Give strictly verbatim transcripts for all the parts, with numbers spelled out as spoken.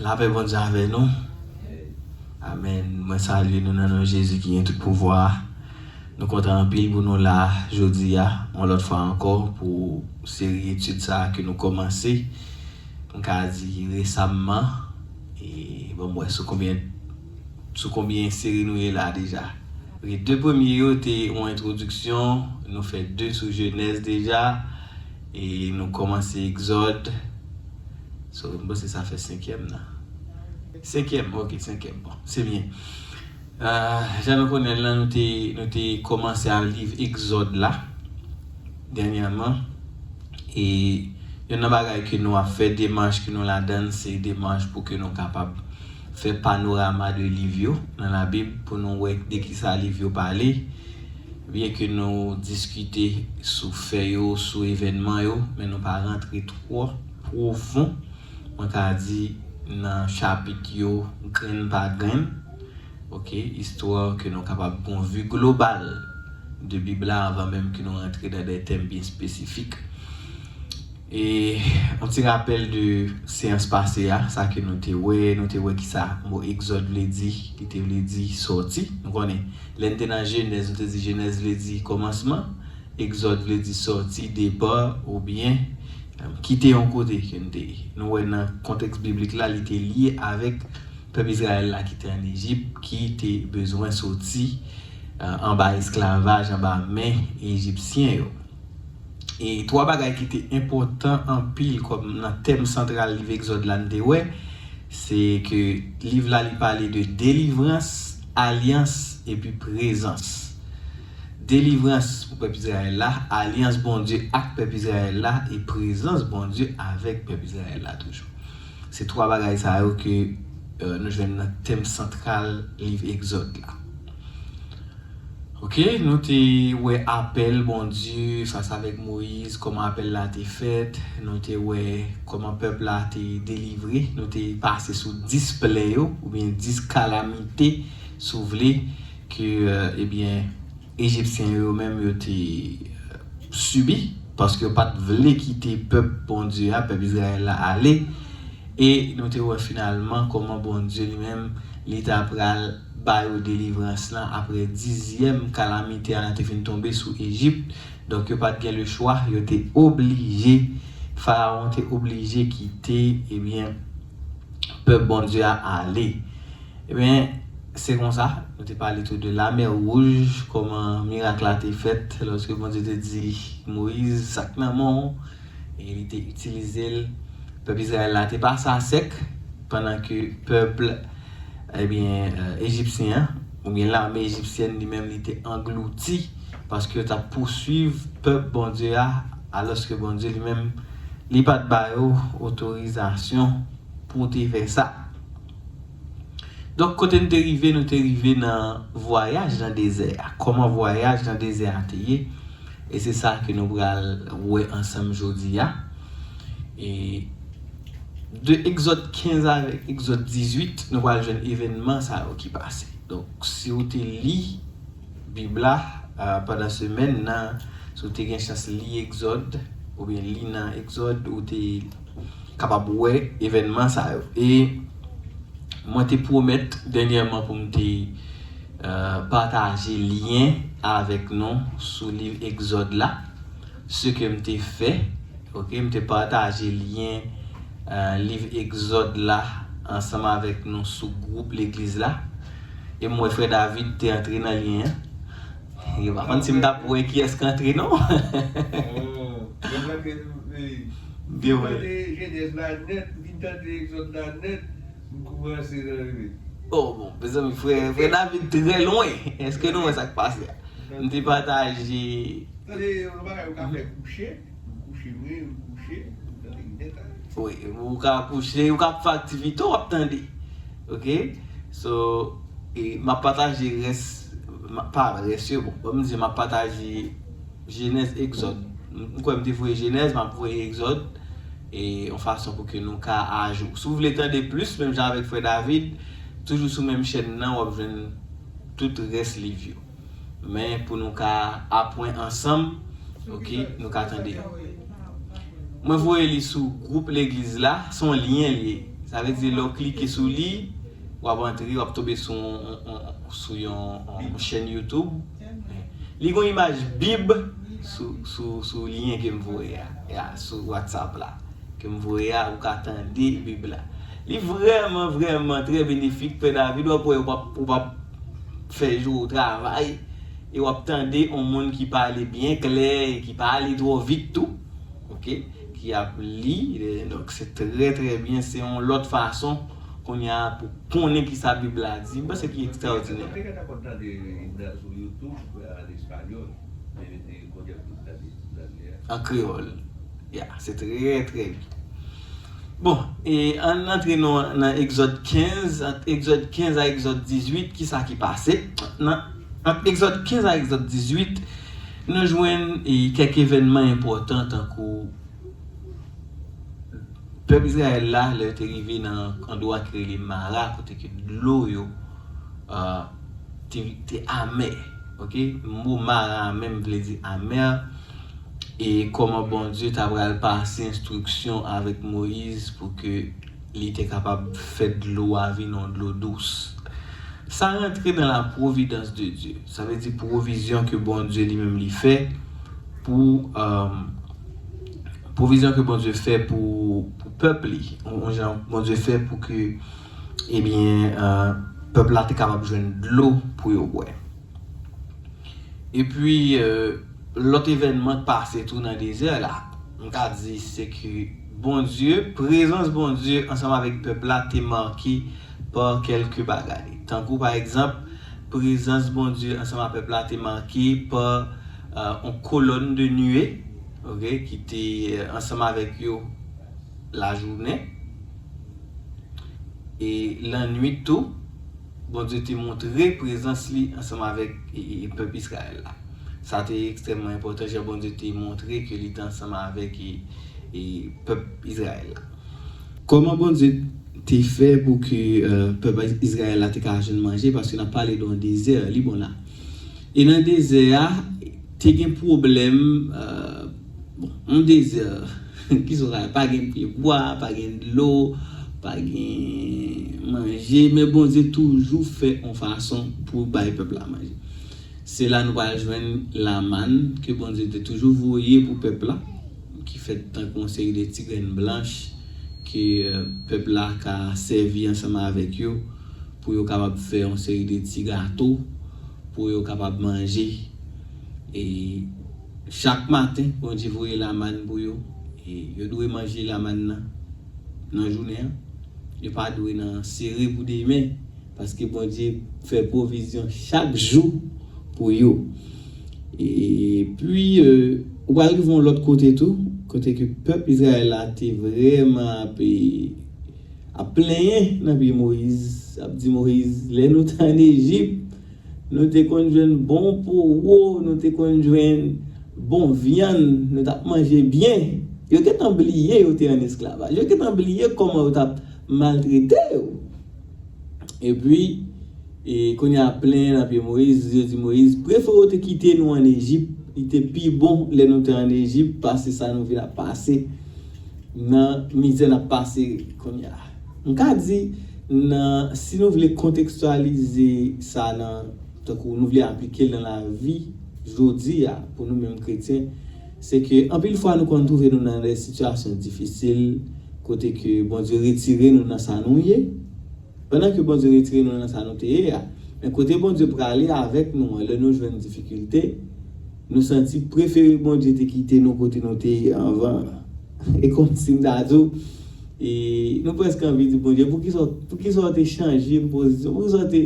Lapè Bondye avè nou. Amèn. Mwen salye nou nan non Jezi ki gen tout pouvwa a. Nou kontan anpil pou nou la jodi a, yon lòt fwa ankò, pou seri etid sa a ke nou kòmanse, m ka di resamman. E bon, m wè sou konbyen, sou konbyen seri nou ye la deja. Ok, de premye yo te yon entwodiksyon, nou fè de sou Jenèz deja, e nou kòmanse Egzòd. So, m panse sa fè senkyèm nan. Senkyèm, ok, senkyèm, bon, se byen. Ah, jan nou konnen l lan, nou te, nou te kòmanse a liv Egzòd la, dènyèman. E youn nan bagay ke nou ap fè, demach ke nou ladan l, se demach pou ke nou kapab fè panorama de liv yo nan Labib, pou nou wè de kisa liv yo pale. Byen ke nou diskite sou fè yo, sou evènman yo, men nou pa rantre twò pwofon, mwen ka di, nan chapit yo grenn pa grenn. Ok, istwa ke nou kapab gon vi global de Bib la anvan menm ke nou rantre nan de tèm byen espesifik. E yon ti rapèl de seyans pase a, sa ke nou te wè, nou te wè kisa mo Egzòd vle di, li te vle di sòti. Nou konnen, lè n te nan Jenèz, nou te di Jenèz vle di kòmansman, Egzòd vle di sòti, depa, oubyen, em, kite yon kote ke n te ye. Nou wè nan kontèks biblik la, li te lye avèk pèp Izrayèl la ki te ann Ejip, ki te bezwen soti, eh, anba esklavaj, anba men Ejipsyen yo. E twa bagay ki te enpòtan anpil kòm nan tèm santral liv Egzòd la n te wè, se ke liv la li pale de delivrans, alyans, epi prezans. Delivrans pou pèp Izrayèl la, alyans Bondye ak pèp Izrayèl la, e prezans Bondye avèk pèp Izrayèl la toujou. Se twa bagay sa yo ke, eh, nou jwenn nan tèm santral liv Egzòd la. Ok, nou te wè apèl Bondye fas avèk Moyiz, kòman apèl la te fèt, nou te wè kòman pèp la te delivre, nou te pase sou dis plè yo, oubyen dis kalamite, si w vle, ke, eh, ebyen, Ejipsyen yo menm yo te, eh, sibi, paske yo pa t vle kite pèp Bondye a, pèp Izrayèl la, ale. E nou te wè finalman kòman Bondye li menm, li ta pral ba yo delivrans lan apre dizyèm kalamite a te fin tonbe sou Ejip. Donk, yo pa t gen lechwa, yo te oblije, Farawon te oblije kite, ebyen, pèp Bondye a ale. Ebyen, se konsa, nou te pale tou de Lamè Wouj, kòman mirak la te fèt, lòske Bondye te di Moyiz, "Sa k nan men w," e li te itilize l. Pèp Izrayèl la te pase a sèk, pandan ke pèp, ebyen, eh, ejipsyen an, oubyen lame ejipsyèn li menm, li te anglouti, paske yo t ap pousuiv pèp Bondye a, alòske Bondye li menm, li pa t ba yo otorizasyon pou te fè sa. Donk, kote n te rive, nou te rive nan vwayaj nan dezè a. Kòman vwayaj nan dezè a te ye? E se sa ke nou pral wè ansanm jodi a. E de Egzòd kenz avèk Egzòd dizuit, nou pral jwenn evènman sa yo ki pase. Donk, si w te li Bib la, ah, pandan semèn nan, si w te gen chans li Egzòd, oubyen li nan Egzòd, ou te kapab wè evènman sa yo. E mwen te pwomèt dènyèman pou m te, eh, pataje lyen avèk nou sou liv Egzòd la. Se ke m te fè, ok, m te pataje lyen, eh, liv Egzòd la ansanm avèk nou sou gwoup legliz la. E m wè frè David te antre nan lyen an. Yo pa konn si m t ap wè kiyès k antre non. Oh, mwen tande, eh, Byen, m tande Jenèz la nèt, m vin tande Egzòd la nèt, m koumanse nan reve. Oh, bon, mezanmi, frè, frè David trè lwen. Èske nou wè sa k pase a? M te pataje. Tande yon bagay ou ka fè kouche, m kouche vre, m kouche, m tande nèt a. Wi, ou ka kouche, ou ka fè aktivite, w ap tande. Ok? So, e, m ap pataje rès, m ap, pa rès yo, bon, ban m di, m ap pataje Jenèz, Egzòd. M, m kwè m te voye Jenèz, m ap voye Egzòd, e, yon fason pou ke nou ka ajou. Si w vle tande plis, menm jan avèk frè David, toujou sou menm chèn nan, w ap jwenn tout rès liv yo. Men pou nou ka aprann ansanm, ok, nou ka tande. Mwen voye li sou gwoup legliz la, se yon lyen li ye. Sa vle di lè w klike sou li, w ap antre, w ap tonbe sou, sou yon, yon chèn YouTube. Li gen yon imaj Bib sou, sou, sou lyen ke m voye a, ya, sou WhatsApp la. Ke m voye a, ou ka tande Bib la. Li vrèman, vrèman trè benefik, Pè David, w ap wè, ou p ap, ou p ap fè jou ou travay, e w ap tande yon moun ki pale byen klè, e ki pa ale twò vit tou, oke, ki ap li, e, donk se trè, trè byen, se yon lòt fason, kounye a, pou konnen kisa Bib la di, m panse ki ekstraòdinè. An kreyòl. Ya, se trè, trè byen. Bon, e ann antre nou nan Egzòd kenz, ant Egzòd kenz a Egzòd dizuit, kisa ki pase? Nan, ant Egzòd kenz a Egzòd dizuit, nou jwenn, e, kèk evènman enpòtan tankou pèp Izrayèl la, lè yo te rive nan andwa ki rele Mara, kote ke dlo yo, a, te, te amè. Oke? Mo Mara menm vle di amè. E kòman Bondye ta pral pase enstriksyon avèk Moyiz pou ke li te kapab fè dlo a vin yon dlo dous. Sa rantre nan la providence de Dieu. Sa vle di pwovizyon ke Bondye li menm li fè pou, e, pwovizyon ke Bondye fè pou, pou pèp li. Yon, yon jan Bondye fè pou ke, ebyen, e, pèp la te kapab jwenn dlo pou yo bwè. Epi, e, lòt evènman k pase tou nan dezè la, m ka di se ke Bondye, prezans Bondye ansanm avèk pèp la te make pa kèlke bagay. Tankou, pa egzanp, prezans Bondye ansanm ak pèp la te make pa, e, yon kolòn de niye, oke, ki te, e, ansanm avèk yo lajounen. E lannwit tou, Bondye te montre prezans li ansanm avèk, e, e, e, pèp Izrayèl la. Sa te ekstrèmman enpòtan, jan Bondye te montre ke li te ansanm avèk, e, e, pèp Izrayèl la. Kòman Bondye te fè pou ke, e, pèp Izrayèl la te ka jwenn manje? Paske n ap pale de yon dezè, Libann la. E nan dezè a, te gen pwoblèm, e, bon, yon dezè, kisa w ka, pa gen pyebwa, pa gen dlo, pa gen manje, men Bondye toujou fè yon fason pou bay pèp la manje. Se la nou pral jwenn lamann ke Bondye te toujou voye pou pèp la, ki fèt tankou yon seri de ti grenn blanch ke, e, pèp la ka sèvi ansanm avèk yo pou yo kapab fè yon seri de ti gato, pou yo kapab manje. E chak maten, Bondye voye lamann pou yo. E yo dwe manje lamann nan nan jounen an. Yo pa dwe nan sere pou demen, paske Bondye fè pwovizyon chak jou pou yo. Epi, e, ou pral rive yon lòt kote tou, kote ke pèp Izrayèl la te vrèman ap, e, ap plenyen nan pye Moyiz, ap di Moyiz, lè nou te ann Ejip, nou te konn jwenn bon powo, nou te konn jwenn bon vyann, nou t ap manje byen. Yo gentan bliye yo te ann esklavaj. Yo gentan bliye kòman yo t ap maltrete yo. Epi, e, kounye a plenyen nan pye Moyiz, yo di Moyiz, prefere w te kite nou ann Ejip, li te pi bon lè nou te ann Ejip, pase sa nou vin ap pase, nan mizè n ap pase kounye a. M ka di, nan, si nou vle kontekstyalize sa nan, tankou nou vle aplike l nan lavi jodi a, pou nou menm kretyen, se ke anpil fwa nou konn twouve nou nan de sitiyasyon difisil, kote ke Bondye retire nou nan sa nou ye, pandan ke Bondye retire nou nan sa nou te ye a. Men kote Bondye prale avèk nou an, lè nou jwenn difikilte, nou santi prefere Bondye te kite nou kote nou te ye anvan. E kòmsi m ta di w, e nou prèske anvi di Bondye, poukisa, poukisa w te chanje m pozisyon? Poukisa w te,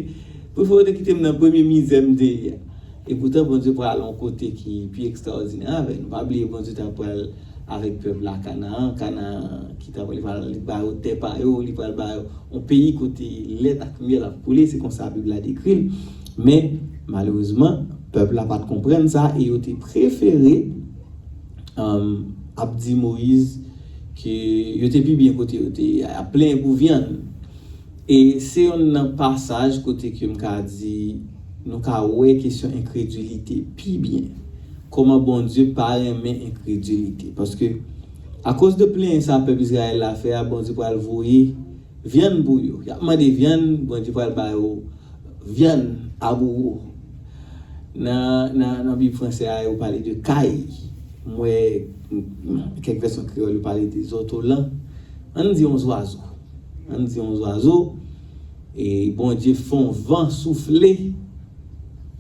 poukisa w te kite m nan premye mizè m te ye a? Epoutan, Bondye pral yon kote ki pi ekstraòdinè avè nou. Pa bliye, Bondye t ap pral avèk pèp la Kanaan, Kanaan ki t ap, li pral, li ba yo tè pa yo, li pral ba yo yon peyi kote lèt ak myèl ap koule, se konsa Bib la dekri l. Men, malerezman, pèp la pa t konprann sa e yo te prefere, um, ap di Moyiz ke yo te pi byen kote yo te ye a, ap plenyen pou vyann. E se yonn nan pasaj kote ke m ka di nou ka wè kesyon enkredilite pi byen. Kòman Bondye pa renmen enkredilite. Paske, akoz de plenyen sa pèp Izrayèl la fè a, Bondye pral voye, vyann pou yo. Y ap mande vyann, Bondye pral ba yo vyann a gogo. Nan, nan, nan Bib franse a, yo pale de kay. M wè, m, m, kèk vèsyon kreyòl, yo pale de zòtolan. Ann di yon zwazo. Ann di yon zwazo. E Bondye fè yon van soufle,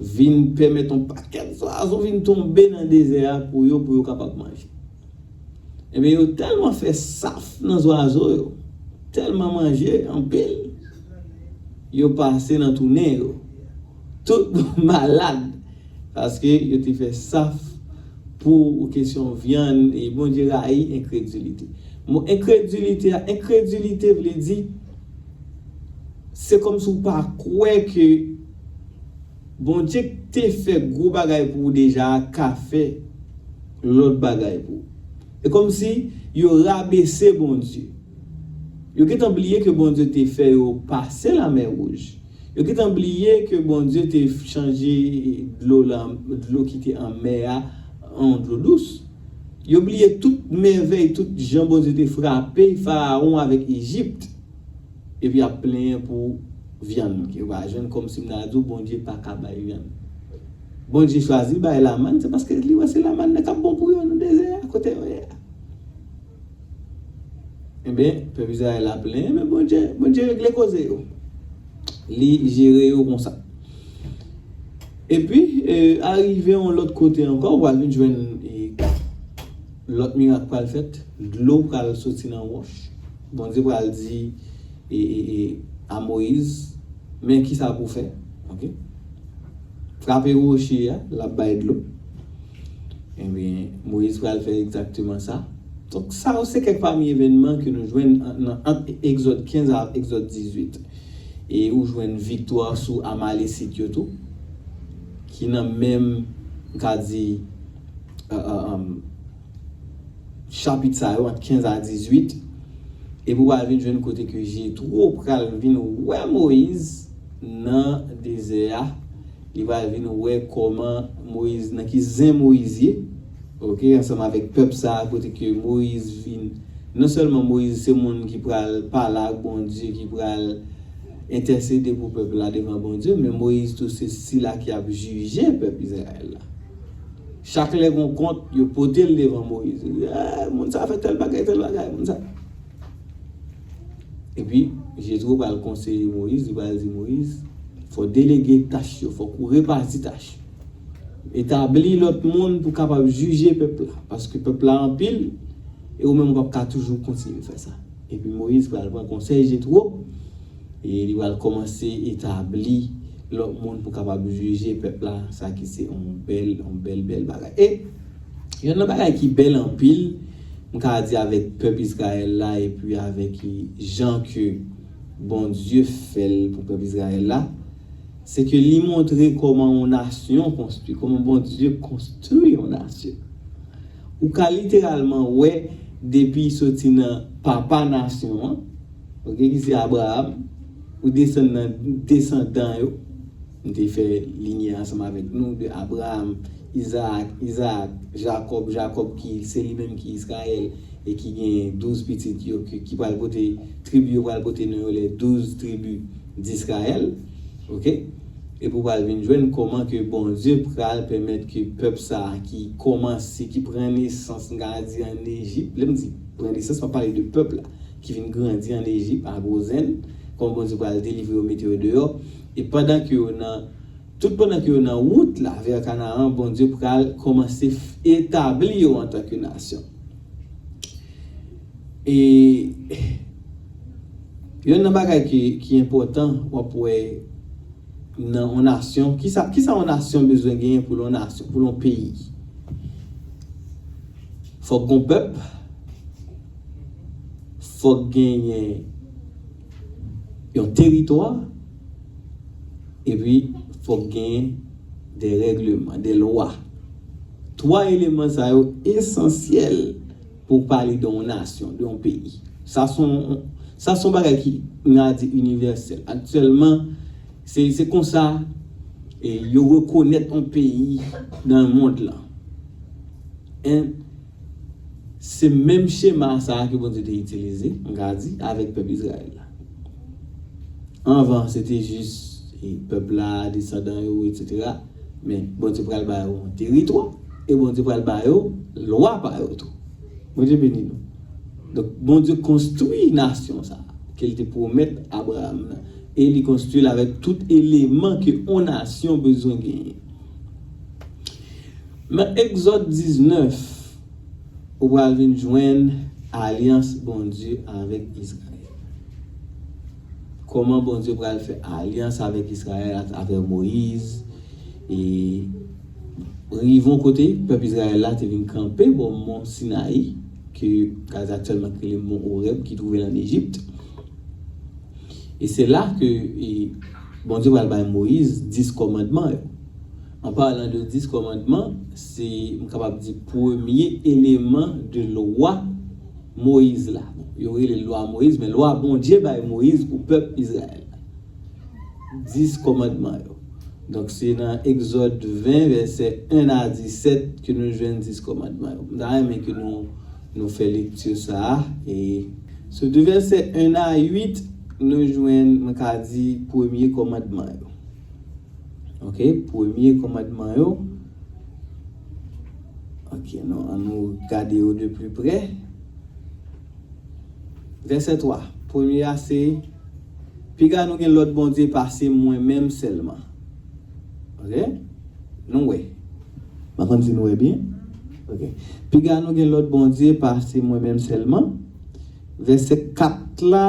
vin pèmèt yon pakèt zwazo vin tonbe nan dezè a pou yo, pou yo kapab manje. Ebyen, yo tèlman fè saf nan zwazo yo, tèlman manje anpil, yo pase nan tou nen yo. Tout moun malad, paske yo te fè saf pou kesyon vyann, e Bondye rayi enkredilite. Mo enkredilite a, enkredilite vle di, se kòmsi w pa kwè ke Bondye k te fè gwo bagay pou ou deja a ka fè lòt bagay pou ou. E kòmsi yo rabese Bondye. Yo gentan bliye ke Bondye te fè yo pase Lamè Wouj. Yo gentan bliye ke Bondye te chanje dlo la, dlo ki te an mè a, an dlo dous. Yo bliye tout mèvèy, tout jan Bondye te frape Farawon avèk Ejip. Epi y ap plenyen pou vyann ke yo pa jwenn, kòmsi m ta di w Bondye pa ka bay vyann. Bondye chwazi bay lamàn, se paske li wè se lamàn nan k ap bon pou yo nan dezè a, kote yo ye a. Ebyen, pèp Izrayèl la plenyen, men Bondye, Bondye regle koze yo. Li jere yo konsa. Epi, e, arive yon lòt kote ankò, ou pral vin jwenn, e, lòt mirak pral fèt, dlo pral soti nan wòch. Bondye pral di, e, e, e, a Moyiz, men kisa pou w fè, oke? Frape woche a, l ap bay dlo. Ebyen, Moyiz pral fè egzakteman sa. Donk, sa yo se kèk pami evènman ke nou jwenn an, nan, ant Egzòd kenz a Egzòd dizuit. E ou jwenn viktwa sou Amalesit yo tou, ki nan menm, m ka di, e, e, e, chapit sa yo, ant kenz a dizuit. Epi ou pral vin jwenn kote ke Jetwo pral vin wè Moyiz nan dezè a. Li pral vin wè kòman Moyiz, nan ki zen Moyiz ye. Oke, ansanm avèk pèp sa a, kote ke Moyiz vin. Non sèlman Moyiz se moun ki pral pale ak Bondye, ki pral entèsede pou pèp la devan Bondye, men Moyiz tou se sila ki ap jije pèp Izrayèl la. Chak lè gon kont, yo pote l devan Moyiz. Yo di, "Eh, moun sa fè tèl bagay, tèl bagay, moun sa." Epi, Jetwo pral konseye Moyiz, li pral di Moyiz, "Fò w delege tach yo, fòk ou repati tach yo. Etabli lòt moun pou kapab jije pèp la, paske pèp la anpil, e ou menm w p ap ka toujou kontinye fè sa." Epi Moyiz pral pran konsèy Jetwo, e li pral kòmanse etabli lòt moun pou kapab jije pèp la, sa ki se yon bèl, yon bèl, bèl bagay. E yonn nan bagay ki bèl anpil, m ka di avèk pèp Izrayèl la, epi avèk jan ke Bondye fè l pou pèp Izrayèl la, se ke li montre kòman yon nasyon konstwi, kòman Bondye konstwi yon nasyon. Ou ka literalman wè depi soti nan papa nasyon an, oke, ki se Abraram, ou desann nan desandan yo. M te fè linye ansanm avèk nou de Abraram, Izaak, Izaak, Jakòb, Jakòb ki se li menm ki Izrayèl e ki gen douz pitit yo ki, ki pral pote, tribi yo pral pote non yo les douze tribus d'Israël. Oke? Epi w pral vin jwenn kòman ke Bondye pral pèmèt ke pèp sa a ki kòmanse, ki pran nesans, m ka di an Ejip, lè m di pran nesans, m ap pale de pèp la, ki vin grandi an Ejip, a Gozen, kòman Bondye pral delivre yo, mete yo deyò. E pandan ke yo nan, tout pandan ke yo nan wout la vè Kanaan, Bondye pral kòmanse f-, etabli yo antanke nasyon. E yonn nan bagay ki, ki enpòtan, w ap wè nan yon nasyon, kisa, kisa yon nasyon bezwen genyen pou l yon nasyon, pou l yon peyi? Fòk gon pèp, fòk genyen yon teritwa, epi fòk genyen de règleman, de lwa. Twa eleman sa yo esansyèl pou w pale de yon nasyon, de yon peyi. Sa se yon, sa se yon bagay ki, n a di, inivèsèl. Aktyèlman, se, se konsa, e, yo rekonèt yon peyi nan mond lan. En, se menm chema sa a ke Bondye te itilize, m ka di, avèk pèp Izrayèl la. Anvan, se te jis e, pèp la, desandan yo, etsetera. Men Bondye pral ba yo yon teritwa e Bondye pral ba yo lwa pa yo tou. Bondye beni nou. Donk, Bondye konstwi nasyon sa a ke l te pwomèt Abraram nan. E li konstwi l avèk tout eleman ke yon nasyon bezwen genyen. Nan Egzòd diznèf, ou pral vin jwenn alyans Bondye avèk Izrayèl. Kòman Bondye pral fè alyans avèk Izrayèl atravè Moyiz? E rive yon kote, pèp Izrayèl la te vin kanpe bò mòn Sinayi, ke Gaza aktyèlman rele mòn Orèb, ki twouve l ann Ejip. E se la ke e, Bondye pral bay Moyiz dis kòmandman yo. An palan de dis kòmandman, se, m kapab di, premye eleman de lwa Moyiz la. Bon, yo rele l lwa Moyiz, men lwa Bondye bay Moyiz pou pèp Izrayèl la. Dis kòmandman yo. Donk, se nan Egzòd ven, vèsè en a disèt ke nou jwenn dis kòmandman yo. M ta renmen ke nou, nou fè lekti sa a. E sou de vèsè en a uit, nou jwenn, mwen ka di, premye kòmandman yo. Ok, premye kòmandman yo. Ok, nou, an nou gade yo de pli prè. Vèsè twa. Premye a se, piga nou gen lòt bondye pase mwen menm sèlman. Ok? Nou wè. M pa konn si nou wè byen. Ok. Piga nou gen lòt bondye pase mwen menm sèlman. Vèsè kat la.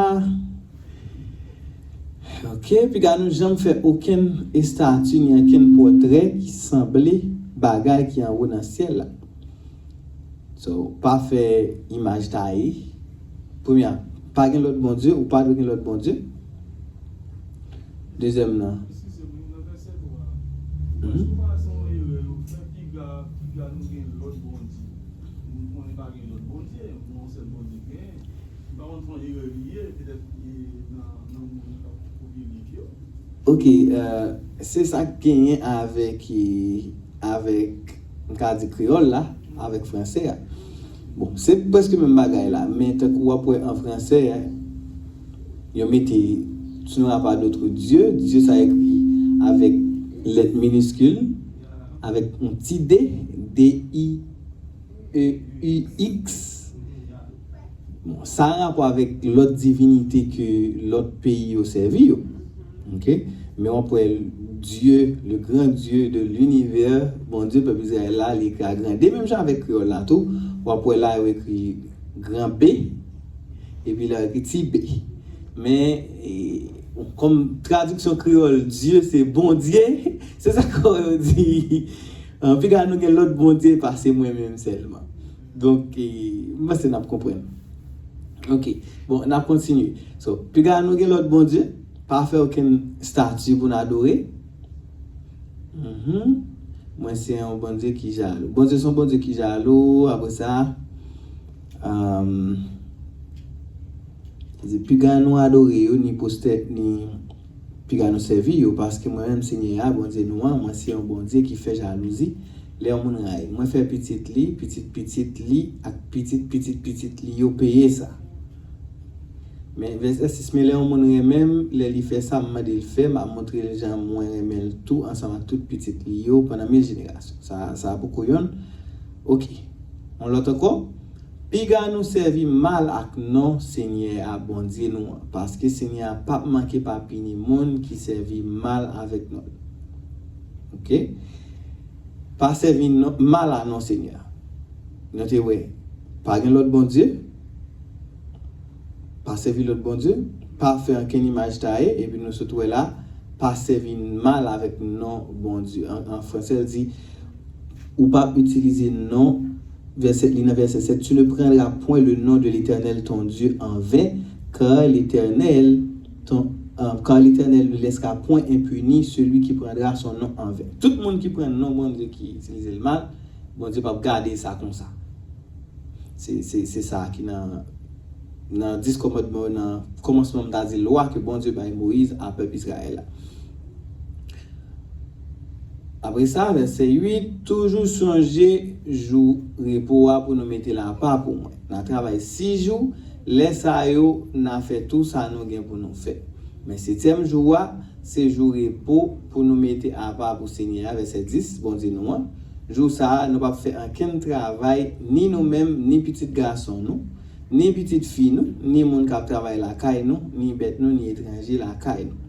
Ok, piga nou janm fè okenn estati ni okenn pòtrè ki sanble bagay ki anwo nan syèl la. So, pa fè imaj taye. Premye a, pa gen lòt bondye, ou pa dwe gen lòt bondye. Dezyèm nan. Eskize m, nan vèsè twa a. Mhm. Èske w pa se yon erè yo fè, piga, piga nou gen lòt bondye? Nou konnen pa gen lòt bondye, yon sèl bondye genyen. M pa konn si yon erè li ye, petèt, e, nan, nan moun k ap kopye liv yo. Ok, euh, se sa k genyen avèk, e, avèk, m ka di kreyòl la, avèk fransè a. Bon, se prèske menm bagay la, men tankou w ap wè an fransè, yo mete, tu n'auras pas d'autre Dieu, Dieu sa ekri avèk lèt miniskil, avèk yon ti D, D I E U X. Bon, sa an rapò avèk lòt divinite ke lòt peyi yo sèvi yo. Ok? Men w ap wè Dieu, le grand Dieu de l'univers, Bondye pèp Izrayèl la, li ekri a gran D. Menm jan avèk kreyòl la tou, w ap wè la yo ekri gran B, epi la yo ekri ti B. Men, e, kòm tradiksyon kreyòl, Dieu se Bondye, se sa k fè yo di, ah, piga nou gen lòt bondye pase mwen menm sèlman. Donk, e, m panse n ap konprann. Ok. Bon, n ap kontinye. So, piga nou gen lòt bondye, pa fè okenn estati pou n adore. Mhm. Mwen se yon Bondye ki jalou. Bondye se yon Bondye ki jalou, apre sa, um, li di, piga nou adore yo, ni postè, ni piga nou sèvi yo, paske mwen menm, Senyè a, Bondye nou an, mwen se yon Bondye ki fè jalouzi lè yon moun ray. Mwen fè pitit li, pitit pitit li, ak pitit pitit pitit li yo peye sa. Men, vèsè sis, men lè yon moun renmen m, lè li fè sa m mande l fè, m ap montre l jan mwen renmen l tou, ansanm ak tout pitit li yo, pandan mil jenerasyon. Sa, sa poko yonn. Ok. Yon lòt ankò. Piga nou sèvi mal ak non Senyè a, Bondye nou an, paske Senyè a p ap manke pa pini moun ki sèvi mal avèk non l. Ok? Pa sèvi non, mal a non Senyè a. Nou te wè, pa gen lòt bondye, pa sèvi lòt bondye, pa fè ankenn imaj taye, epi nou sot wè la, pa sèvi mal avèk non Bondye. An, an fransè, l di, ou p ap itilize non, vèsè, li nan vèsè sèt, tu ne prendras point le nom de l'Éternel ton Dieu en vain, car l'Éternel ton, euh, car l'Éternel ne laissera point impuni celui qui prendra son nom en vain. Tout moun ki pran non Bondye ki itilize l mal, Bondye p ap gade sa konsa. Se, se, se sa ki nan, nan dis kòmandman yo, nan kòmansman, m ta di lwa ke Bondye bay Moyiz a pèp Izrayèl la. Apre sa, vèsè uit, toujou sonje jou repo a pou nou mete l apa pou mwen. N a travay sis jou, lè sa yo, n a fè tou sa nou gen pou nou fè. Men setyèm jou a, se jou repo pou nou mete apa pou Senyè a, vèsè dis, Bondye nou an. Jou sa a, nou p ap fè ankenn travay, ni nou menm, ni pitit gason nou, ni pitit fi nou, ni moun k ap travay lakay nou, ni bèt nou, ni etranje lakay nou.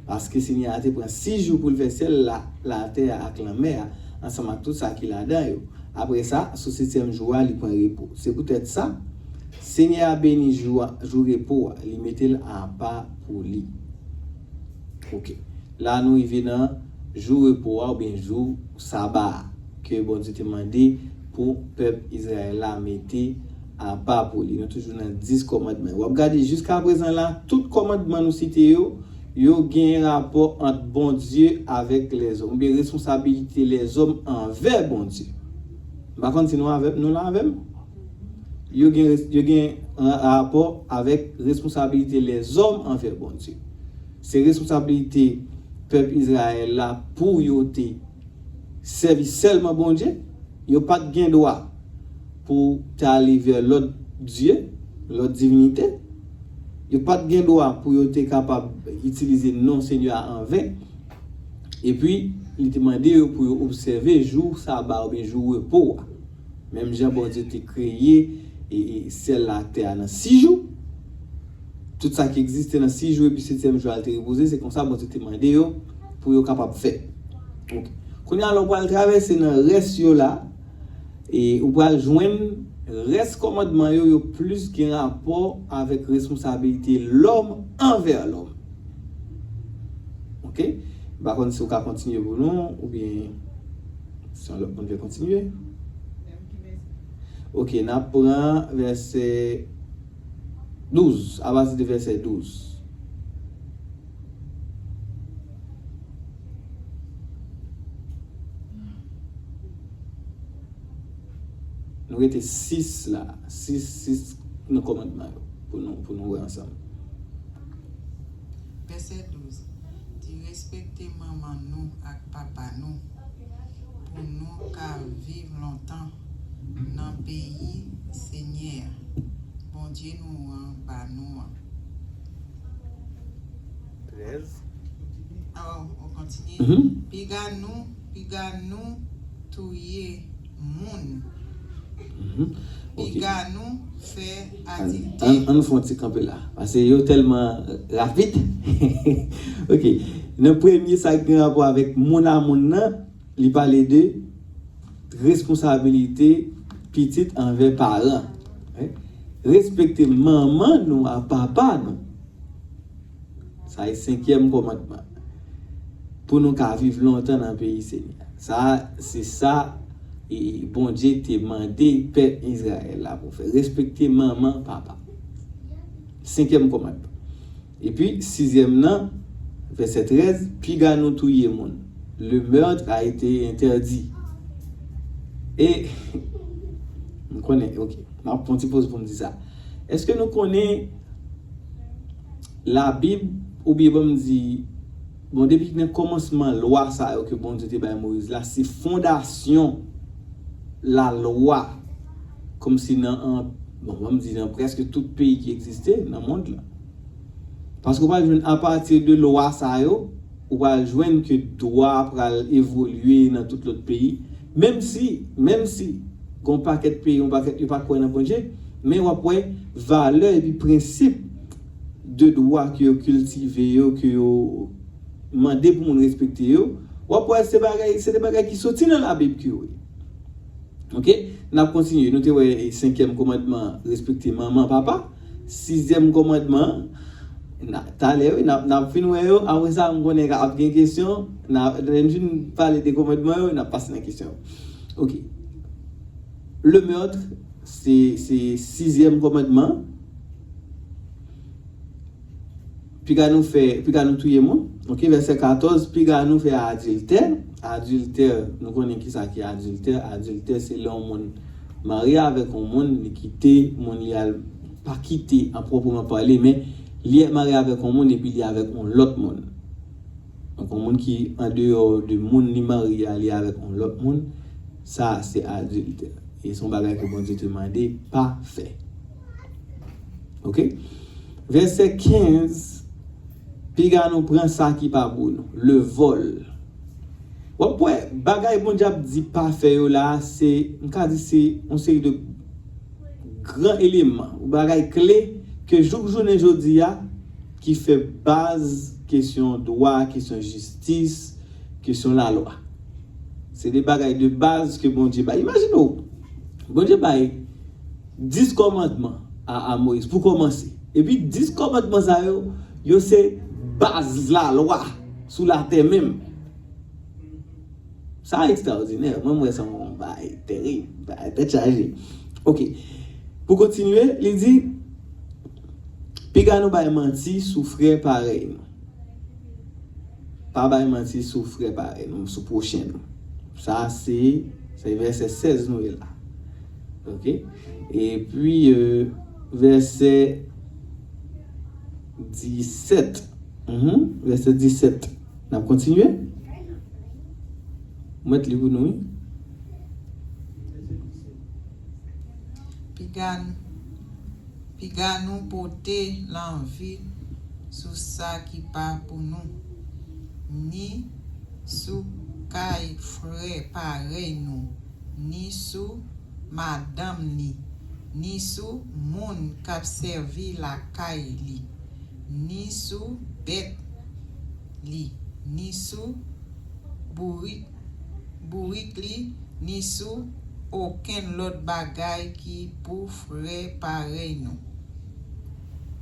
Paske Senyè a te pran sis jou pou l fè syèl la, latè a ak lanmè a, ansanm ak tout sa ki ladan yo. Apre sa, sou setyèm jou a, li pran repo. Se poutèt sa, Senyè a beni jou a, jou repo a, li mete l apa pou li. Oke. La, nou rive nan jou repo a, oubyen jou saba a, ke Bondye te mande pou pèp Izrayèl la mete apa pou li. Nou toujou nan dis kòmandman. W ap gade jiska prezan la, tout kòmandman nou site yo, yo gen rapò ant Bondye avèk lèzòm, oubyen responsabilite lèzòm anvè Bondye. M pa konn si nou avè, nou la avè m. Yo gen, res- yo gen ra- rapò avèk responsabilite lèzòm anvè Bondye. Se responsabilite pèp Izrayèl la pou yo te sèvi sèlman Bondye. Yo pa t gen dwa pou te ale vè lòt dye, lòt divinite. Yo pa t gen dwa pou yo te kapab itilize non Senyè a an ven. Epi, li te mande yo pou yo obsève jou saba oubyen jou repo a. Menm jan Bondye te kreye e, e syèl la ak tè a nan sis jou, tout sa ki egziste nan sis jou, epi setyèm jou a, l te repoze, se konsa Bondye te mande yo pou yo kapab fè. Oke. Kounye a, lè w pral travèse nan rès yo la, e ou pral jwenn rès kòmandman yo, yo plis gen rapò avèk responsabilite lòm anvè lòm. Oke? M pa konn si w ka kontinye pou nou, oubyen si yon lòt moun vle kontinye. Oke, n ap pran vèsè douz, apati de vèsè douz. Nou rete sis la, sis, sis nan kòmandman yo, pou nou, pou nou wè ansanm. Vèsè douz, di, respekte manman nou ak papa nou, pou nou ka viv lontan nan peyi Senyè, Bondye nou an, ba nou an. Trèz. Oh, on kontinye. Mhm. Piga nou, piga nou touye moun. Mhm. Oke. Piga nou fè adiltè. Ann, ann, ann fè yon ti kanpe la. Paske yo tèlman rapid. Oke. Nan premye, sa ki gen rapò avèk moun a moun nan, li pale de responsabilite pitit anvè paran. Respekte manman nou ak papa nou. Sa e senkyèm kòmandman. Pou nou ka viv lontan nan peyi Senyè. Sa, se sa, e, Bondye te mande pèp Izrayèl la pou fè. Respekte manman, papa. Senkyèm kòmandman. Epi, sizyèm nan, vèsè trèz, piga nou touye moun. Le meurtre a été interdit. E, m konnen, oke, m ap pran ti poz pou m di sa. Èske nou konnen Labib, oubyen ban m di, bon, depi nan kòmansman lwa sa yo ke Bondye te bay Moyiz la, se fondasyon lalwa, kòmsi nan, an, bon, ban m di nan prèske tout peyi ki egziste nan mond lan. Paske w pral jwenn apati de lwa sa yo, ou pral jwenn ke dwa pral evolye nan tout lòt peyi. Menm si, menm si, gen yon pakèt peyi, yon pakèt, yo pa kwè nan Bondye, men w ap wè valè epi prensip de dwa ke yo kiltive yo, ke yo mande pou moun respekte yo, w ap wè se bagay, se de bagay ki soti nan Labib ke yo ye. Oke? N ap kontinye. Nou te wè, e, senkyèm kòmandman, respekte manman, papa. Sizyèm kòmandman, na, talè, wi, n ap, n ap fin wè yo. Apre sa, m konnen ap gen kesyon. N a, lè n fin pale de kòmandman yo, n ap pase nan kesyon. Oke. Le meurtre, se, se sizyèm kòmandman. Piga nou fè, piga nou touye moun. Oke, vèsè katòz, piga nou fè adiltè. Adiltè, nou konnen ki sa ki adiltè. Adiltè, se lè yon moun marye avèk yon moun, li kite moun li al, pa kite an pwòpman pale, men li marye avèk yon moun epi li avèk yon lòt moun. Donk, yon moun ki andeyò de moun li marye a, li avèk yon lòt moun, sa se adiltè. E se yon bagay ke Bondye te mande pa fè. Oke? Vèsè kenz, Piga nou pran sa ki pa pou nou. Le vol. W ap wè, bagay Bondye ap di pa fè yo la, se, m ka di se yon seri de gran eleman, ou bagay kle ke jouk jounen jodi a, ki fè baz kesyon dwa, kesyon jistis, kesyon lalwa. Se de bagay de baz ke Bondye bay. Imajine w, Bondye bay dis kòmandman a, a Moyiz pou kòmanse. Epi dis kòmandman sa yo, yo se baz lalwa sou latè menm. Sa ekstraòdinè. Mwen, m wè sa yon bagay terib, bagay tèt chaje. Ok. Pou kontinye, li di, piga nou bay manti sou frè parèy nou. Pa bay manti sou frè parèy nou, sou pwochen nou. Sa se, se vèsè sèz nou ye la. Ok? Epi, euh, vèsè disèt. Mhm, vèsè disèt. N ap kontinye? Mwen li pou nou, wi. Piga n, piga nou pote lanvi sou sa ki pa pou nou, ni sou kay frè parèy nou, ni sou madanm li, ni sou moun k ap sèvi lakay li, ni sou bèt li, ni sou bourik, bourik li, ni sou okenn lòt bagay ki pou frè parèy nou.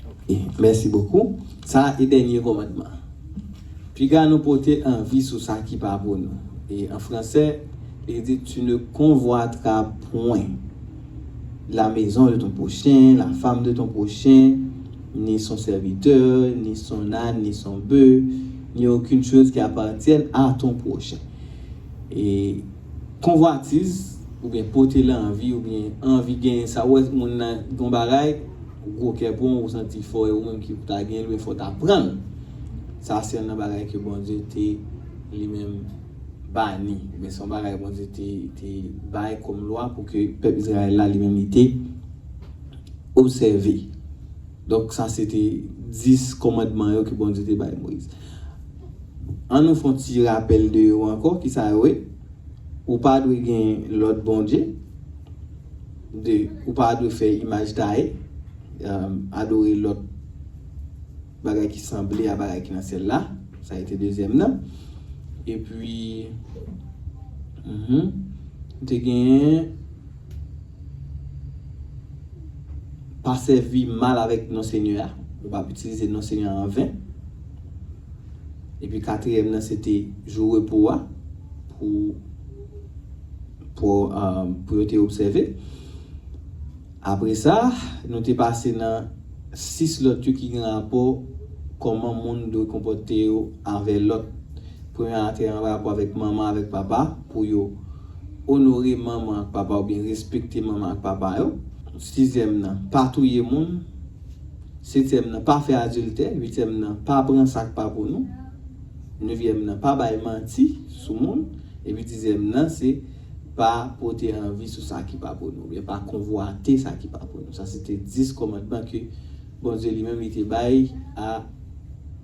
Ok, mèsi bokou. Sa e dènye kòmandman. Piga nou pote anvi sou sa ki pa pou nou. E an fransè, li di, tu ne convoiteras point la maison de ton prochain, la femme de ton prochain, ni son serviteur, ni son âne, ni son bœuf, ni aucune chose qui appartienne à ton prochain. E konvwatiz, oubyen pote lanvi, oubyen anvi genyen sa, ou wè moun nan gen yon bagay, ou gwo kè pou w, ou santi fò e ou menm ki pou ta genyen l, oubyen fò w ta pran l. Sa se youn nan bagay ke Bondye te li menm bani. Men se yon bagay Bondye te, te bay kòm lwa pou ke pèp Izrayèl la li menm li te obsève. Donk, sa se te dis kòmandman yo ke Bondye te bay Moyiz. Ann nou fè yon ti rapèl de yo ankò, ki sa yo ye? Ou pa dwe gen lòt bondye. De, ou pa dwe fè imaj taye, um, adore lòt bagay ki sanble a bagay ki nan syèl la. Sa se te dezyèm nan. Epi, mhm, te genyen pa sèvi mal avèk non Senyè a. Ou p ap itilize non Senyè a an ven. Epi katriyèm nan, se te jou repo a pou, pou, um, pou yo te obsève. Apre sa, nou te pase nan sis lòt yo ki gen rapò kòman moun dwe konpòte yo avè lòt. Premye a te an rapò avèk manman, avèk papa, pou yo onore manman ak papa oubyen respekte manman ak papa yo. Sizyèm nan, pa touye moun. Setyèm nan, pa fè adiltè. Uityèm nan, pa pran sa k pa pou nou. Nevyèm nan, pa bay manti sou moun. Epi dizyèm nan, se pa pote anvi sou sa ki pa pou nou, oubyen pa konvwate sa ki pa pou nou. Sa se te dis kòmandman ke Bondye li menm li te bay a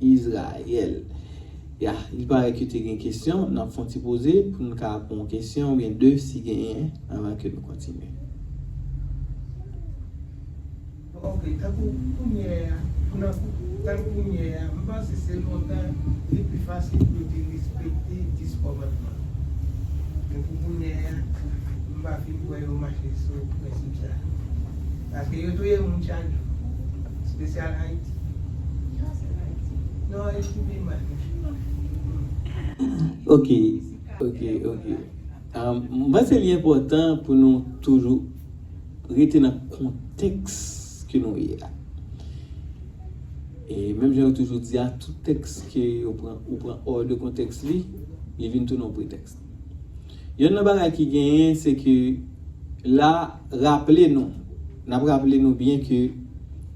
Izrayèl. Ya, il paraît que te gen kesyon, n ap fè yon ti poze pou n ka pran yon kesyon oubyen de si genyen anvan ke nou kontinye. Ok, tankou kounye a, pou nan, tankou kounye a, m panse se lontan li pi fasil pou yo te respekte dis kòmandman. Men pou kounye a, m pa fin wè yo mache sou prensip sa. Paske yo touye moun chak jou. Espesyal Ayiti. Non, Ayiti pi mal. Ok, ok, ok. Um, m panse li enpòtan pou nou toujou rete nan kontèks ke nou ye a. E menm jan yo toujou di a, tout tèks ke yo pran, ou pran hors de kontèks li, li vin tounen yon pretèks. Youn nan bagay ki genyen, se ke la, raple nou, n ap raple nou byen ke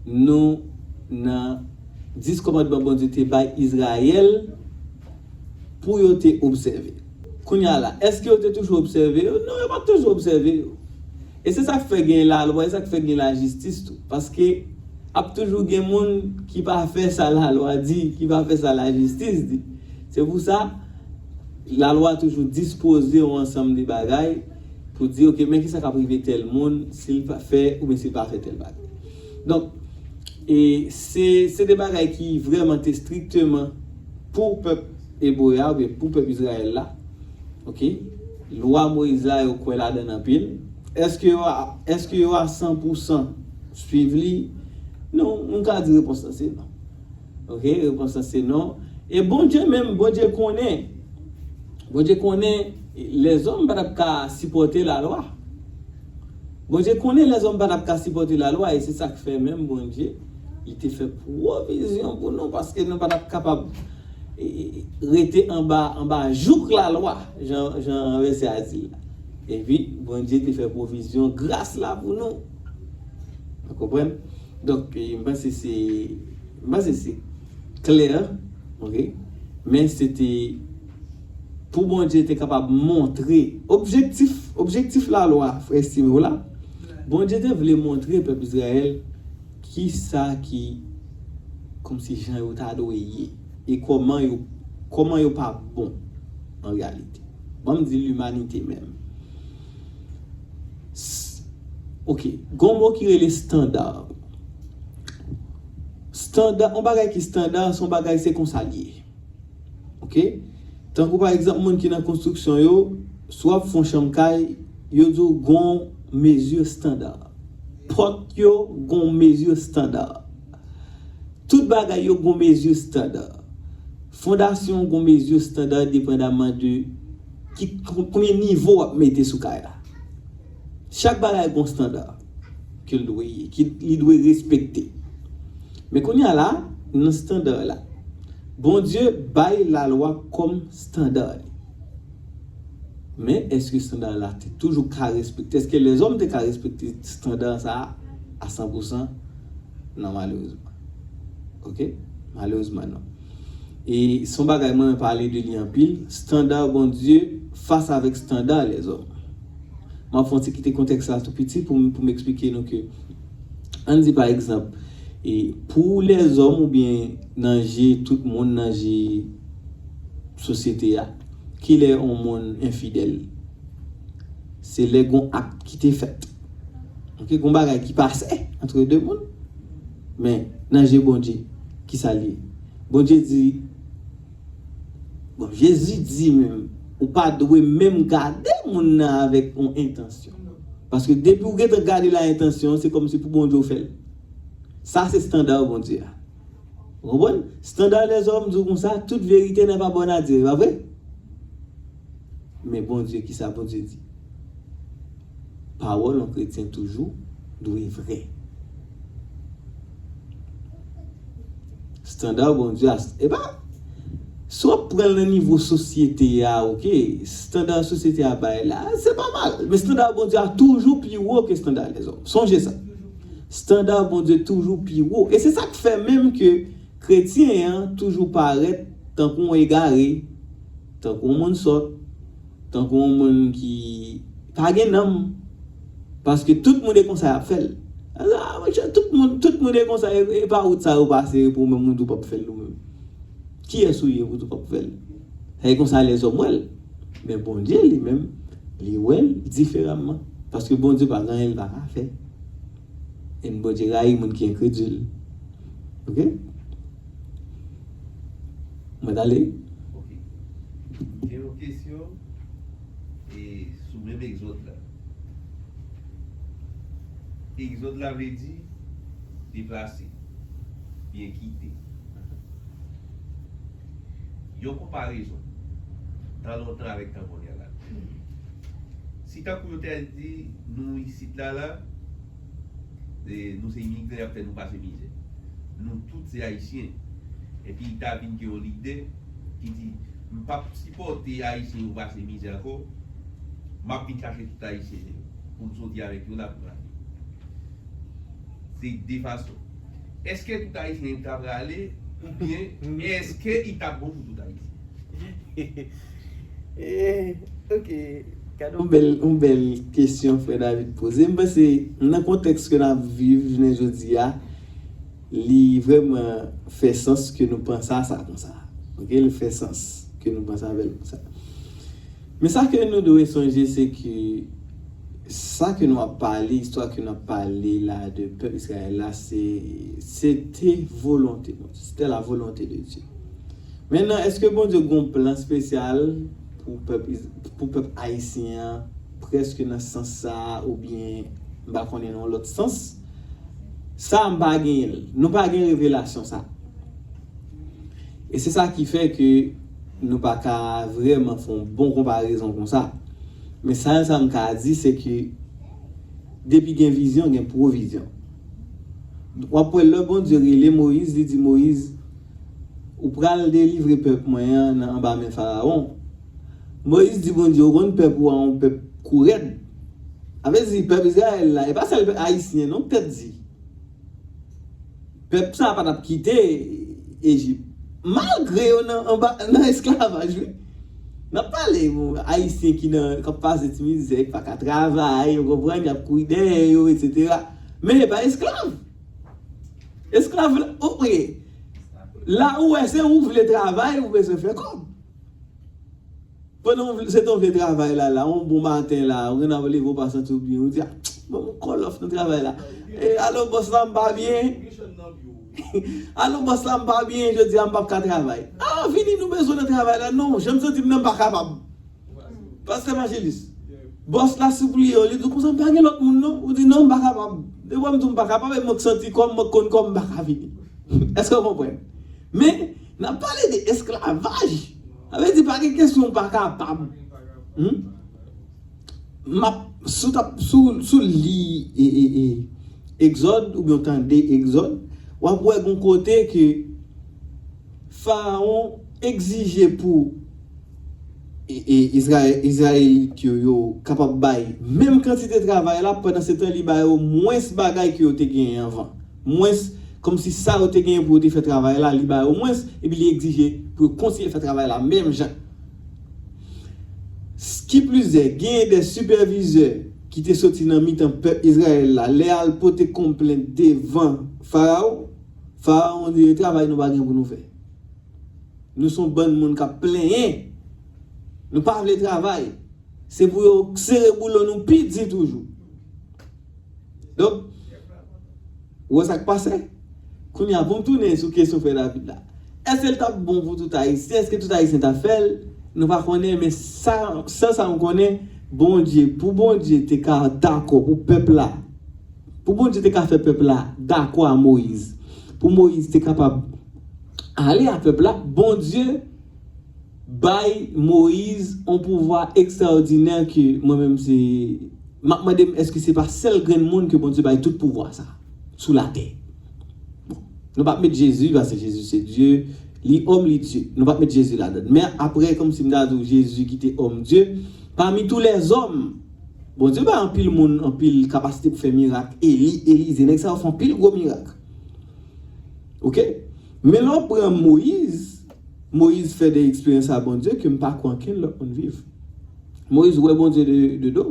nou nan dis kòmandman Bondye te bay Izrayèl pou yo te obsève. Kounye a la, èske yo te toujou obsève yo? Non, yo pa t toujou obsève yo. E se sa k fè gen lalwa, e sa k fè gen lajistis tou. Paske Ap toujou gen moun ki pa fè sa lalwa di, ki pa fè sa lajistis di. Se pou sa, lalwa toujou dispoze yon ansanm de bagay pou di, oke, men kisa k ap rive tèl moun si l pa fè oubyen si l pa fè tèl bagay. Donk, e se, se de bagay ki vrèman te strikteman pou pèp ebre a oubyen pou pèp Izrayèl la. Oke? Lwa Moyiz la, yo kwè ladan l anpil. Èske yo a, èske yo a san pou san swiv li? Non, m ka di repons lan se non. Oke? Repons lan se non. E Bondye menm, Bondye konnen. Bondye konnen lèzòm pa t ap ka sipòte lalwa. Bondye konnen lèzòm pa t ap ka sipòte lalwa, e se sa k fè menm Bondye, li te fè pwovizyon pou nou, paske nou pa t ap kapab e, e, rete anba, anba jouk lalwa, jan, jan vèsè a di l la. Epi, Bondye te fè pwovizyon gras la pou nou. Ou konprann? Donk, e, m panse se, m panse se klè, oke? Men se te pou Bondye te kapab montre objektif, objektif lalwa, frè Simeon la. Bondye te vle montre pèp Izrayèl kisa ki, kòmsi jan yo ta dwe ye, e kòman yo, kòman yo pa bon an reyalite. Ban m di limanite menm. S-, oke, gon mo ki rele estanda. Estanda, yon bagay ki estanda, se yon bagay se konsa l ye. Oke? Tankou pa egzanp, moun ki nan konstriksyon yo, si w ap fè yon chanm kay, yo di w gon mezi estanda. Pòt yo gon mezi estanda. Tout bagay yo gon mezi estanda. Fondasyon gon mezi estanda depandaman de ki, konbyen nivo w ap mete sou kay la. Chak bagay gon estanda ke l dwe ye, ki li dwe respekte. Men kounye a la, nan estanda la, Bondye bay lalwa kòm estanda li. Men èske estanda la te toujou ka respekte? Èske lèzòm te ka respekte estanda sa a a san pou san? Non, malerezman. Oke? Malerezman, non. E se yon bagay mwen pale de li anpil, estanda Bondye fas avèk estanda lèzòm. M ap fè yon ti kite kontèks la tou piti pou m, pou m eksplike nou ke, ann di pa egzanp, e pou lèzòm oubyen nan je tout moun, nan je sosyete a, kilè yon moun enfidèl? Se lè gon ak ki te fèt. Oke, gon bagay ki pase antre de moun. Men, nan je Bondye, kisa l ye? Bondye di, bon, Jezi di menm, ou pa dwe menm gade moun nan avèk yon entansyon. Paske depi w gentan gade l a entansyon, se kòmsi pou Bondye w fè l. Sa se estanda Bondye a. Ou konprann? Estanda lèzòm di w konsa, tout vérité n'est pas bonne à dire, pa vre? Men Bondye, kisa Bondye di? Pawòl yon kretyen toujou dwe vrè. Estanda Bondye a, e pa, si w ap pran l nan nivo sosyete a, oke, estanda sosyete a bay la, se pa mal. Men estanda Bondye a toujou pi wo ke estanda lèzòm. Sonje sa. Estanda Bondye toujou pi wo. E se sa k fè menm ke kretyen an toujou parèt tankou yon egare, tankou yon moun sòt, tankou yon moun ki pa gen nanm. Paske tout moun e konsa y ap fè l. Ah, monchè, tout moun, tout moun e konsa, e, e pa wout sa yo pase pou menm moun tou p ap fè l ou menm. Kiyès ou ye pou tou p ap fè l? Sa e konsa lèzòm wè l. Men Bondye li menm, li wè l diferaman. Paske Bondye pa gen anyen li pa ka fè. E Bondye rayi moun ki enkredil. Oke? Mwen t ale? Ok. Gen yon kesyon e sou menm egzòd la. Egzòd la vle di deplase, byen kite. Yon konparezon, tan lontan avèk tan kounye a la. Si tankou yo te di nou isit la la, e, nou se imigran, y ap fè nou pase mizè. Nou tout se Ayisyen. Epi ta vin gen yon lidè ki di, "M p ap sipòte Ayisyen yo pase mizè ankò, m ap vin chache tout Ayisyen yo pou m soti avèk yo la pou m ale." Se de fason. Èske tout Ayisyen ta prale oubyen èske li t ap bon pou tout Ayisyen? Eh, ok. Gade yon bèl, yon bèl kesyon frè David poze. M panse, nan kontèks ke n ap viv jounen jodi a, li vrèman fè sans ke nou panse a sa konsa. Oke, li fè sans ke nou panse avè l konsa. Men sa ke nou dwe sonje, se ke sa ke nou ap pale, istwa ke nou ap pale la de pèp Izrayèl la, se, se te volonte Bondye. C'était la volonté de Dieu. Mentnan, èske Bondye gen yon plan espesyal pou pèp, Iz- pou pèp ayisyen an, prèske nan sans sa a, oubyen m pa konnen nan yon lòt sans? Sa, m pa genyen l. Nou pa gen revelasyon sa. E se sa ki fè ke nou pa ka vrèman fè yon bon konparezon konsa. Men sa, sa m ka di, se ke depi gen vizyon, gen pwovizyon. W ap wè lè Bondye rele Moyiz, li di Moyiz, ou pral delivre pèp mwen an nan anba men Farawon. Moyiz di Bondye, ou konn pèp ou a yon pèp kourèd. Sa vle di pèp Izrayèl la, e pa sèl pèp ayisyen non, tèt di. Pèp sa a pa t ap kite Ejip. Malgre yo nan, anba, nan esklavaj, wi. N ap pale, bon, ayisyen ki nan, k ap pase ti mizè, ki pa ka travay, yo konprann, y ap kouri dèyè yo, etsetera. Men e pa esklav. Esklav la, o, oke. La ou wè se ou k vle travay, ou bezwen fè kòb. Pandan w vle, se tan w vle travay la, la, yon bon maten la, ou gen nan leve w pa santi w byen, ou di, ah, bon, m kòlòf nan travay la. E, alo, bòs la, m pa byen. Alo, bòs la, m pa byen, jodi a, m p ap ka travay. Ah, vini, nou bezwen nan travay la. Non, jan m santi m nan, m pa kapab. Pastè Majilis, bòs la sipliye w, li di w konsa, m pa gen lòt moun, non. Ou di, non, m pa kapab. Depi w di m pa kapab, e mwen k santi kò m, mwen k konn kò m, m pa ka vini. Èske w konprann? Men, n ap pale de esklavaj. Sa vle di pa gen kesyon pa kapab. Hmm? M ap, si w t ap, si w, si w li, e, e, e, Egzòd, oubyen w tande Egzòd, w ap wè gon kote ke Farawon egzije pou, e, e, Izrayè-, Izrayelit yo, yo kapab bay menm kantite travay la, pandan se tan li ba yo mwens bagay ke yo te genyen anvan. Mwens, kòmsi sa yo te genyen pou yo te fè travay la, li ba yo mwens, epi li egzije pou yo kontinye fè travay la menm jan. S-, ki plizyè, genyen de sipèvizè ki te soti nan mitan pèp Izrayèl la, lè al pote konplent devan Farawon, Farawon di, e travay nou pa gen pou nou fè. Nou se yon bann moun k ap plenyen. Nou pa vle travay. Se pou yo sere boulon nou pi di toujou. Donk, ou wè sa k pase? Kounye a, pou m tounen sou kesyon frè David la. Èske l t ap bon pou tout Ayisyen? Èske tout Ayisyen t ap fè l? Nou pa konnen, men sa, sèl sa nou konnen, Bondye, pou Bondye te ka dakò pou pèp la, pou Bondye te ka fè pèp la dakò a Moyiz, pou Moyiz te kapab ale a pèp la, Bondye bay Moyiz yon pouvwa ekstraòdinè ke mwen menm se, m ap mande m èske se pa sèl grenn moun ke Bondye bay tout pouvwa sa sou latè. Bon, nou p ap met Jezi, paske Jezi se Dye, li òm, li Dye. Nou p ap met Jezi ladann. Men apre, kòmsi m ta di w, Jezi ki te òm Dye, pami tou lèzòm, Bondye bay anpil moun, anpil kapasite pou fè mirak. Eli, Elize, nèg sa yo fè anpil gwo mirak. Oke? Men lè w pran Moyiz, Moyiz fè de eksperyans a Bondye ke m pa kwè ankenn lòt moun viv. Moyiz wè Bondye de, de do.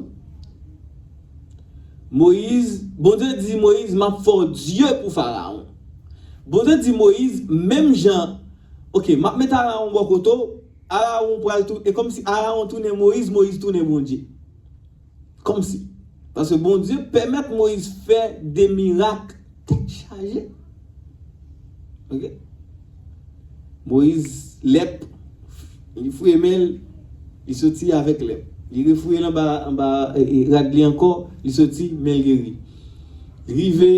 Moyiz, Bondye di Moyiz, "M ap fè w dye pou Farawon." Bondye di Moyiz, menm jan, oke, m ap met Arawon bò kote w, Arawon pral tou, e kòmsi Arawon tounen Moyiz, Moyiz tounen Bondye. Kòmsi. Paske Bondye pèmèt Moyiz fè de mirak tèt chaje. Oke? Moyiz, lèp, li fouye men l, li soti avèk lèp. Li refouye l anba, anba, e, e, rad li ankò, li soti, men l geri. Rive,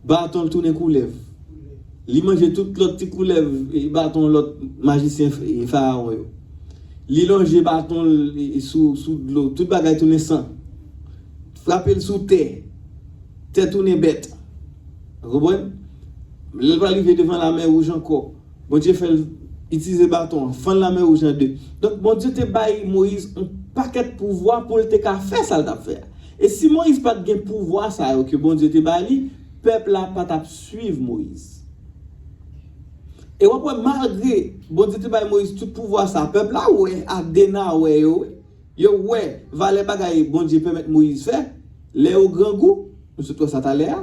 baton l tounen koulèv. Li manje tout lòt ti koulèv, e, baton lòt majisyen, e, Farawon yo. Li lonje baton l, e, e, sou, sou dlo, tout bagay tounen san. Frape l sou tè, tè tounen bèt. Ou konprann? Lè l pral rive devan Lamè Wouj ankò, Bondye fè l itilize baton an, fann Lamè Wouj an de. Donk, Bondye te bay Moyiz yon pakèt pouvwa pou l te ka fè sa l t ap fè a. E si Moyiz pa t gen pouvwa sa yo ke Bondye te ba li, pèp la pa t ap swiv Moyiz. E w ap wè, malgre Bondye te bay Moyiz tout pouvwa sa, pèp la wè, a de nan wè yo, wi. Yo wè valè bagay Bondye pèmèt Moyiz fè, lè yo grangou, nou sot wè sa talè a,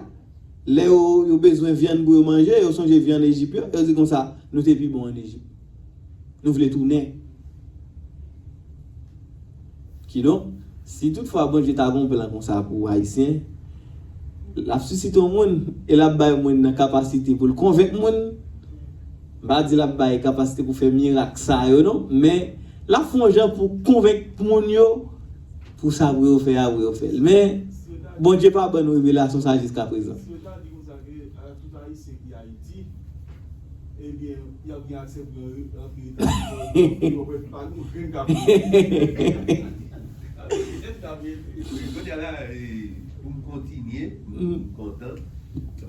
Lè yo, yo bezwen vyann pou yo manje, yo sonje vyann Ejip yo, yo di konsa, nou te pi bon ann Ejip. Nou vle tounen. Kidonk, si toutfwa Bondye ta gen yon plan konsa pou Ayisyen, l ap sisite yon moun e l ap bay moun nan kapasite pou l konvenk moun. M pa di l ap bay kapasite pou fè mirak sa yo non, men l ap fè yon jan pou konvenk moun yo pou sa pou yo fè a, pou yo fè l. Men Bondye pa ban nou revelasyon sa jiska prezan. Si yo ta di konsa ke, a, tout Ayisyen ki Ayiti, ebyen, y ap gen aksè pou yo rantre Etazini, yo pa nou grenn ka pou yo. Kounye a la, e, pou m kontinye, m kontan.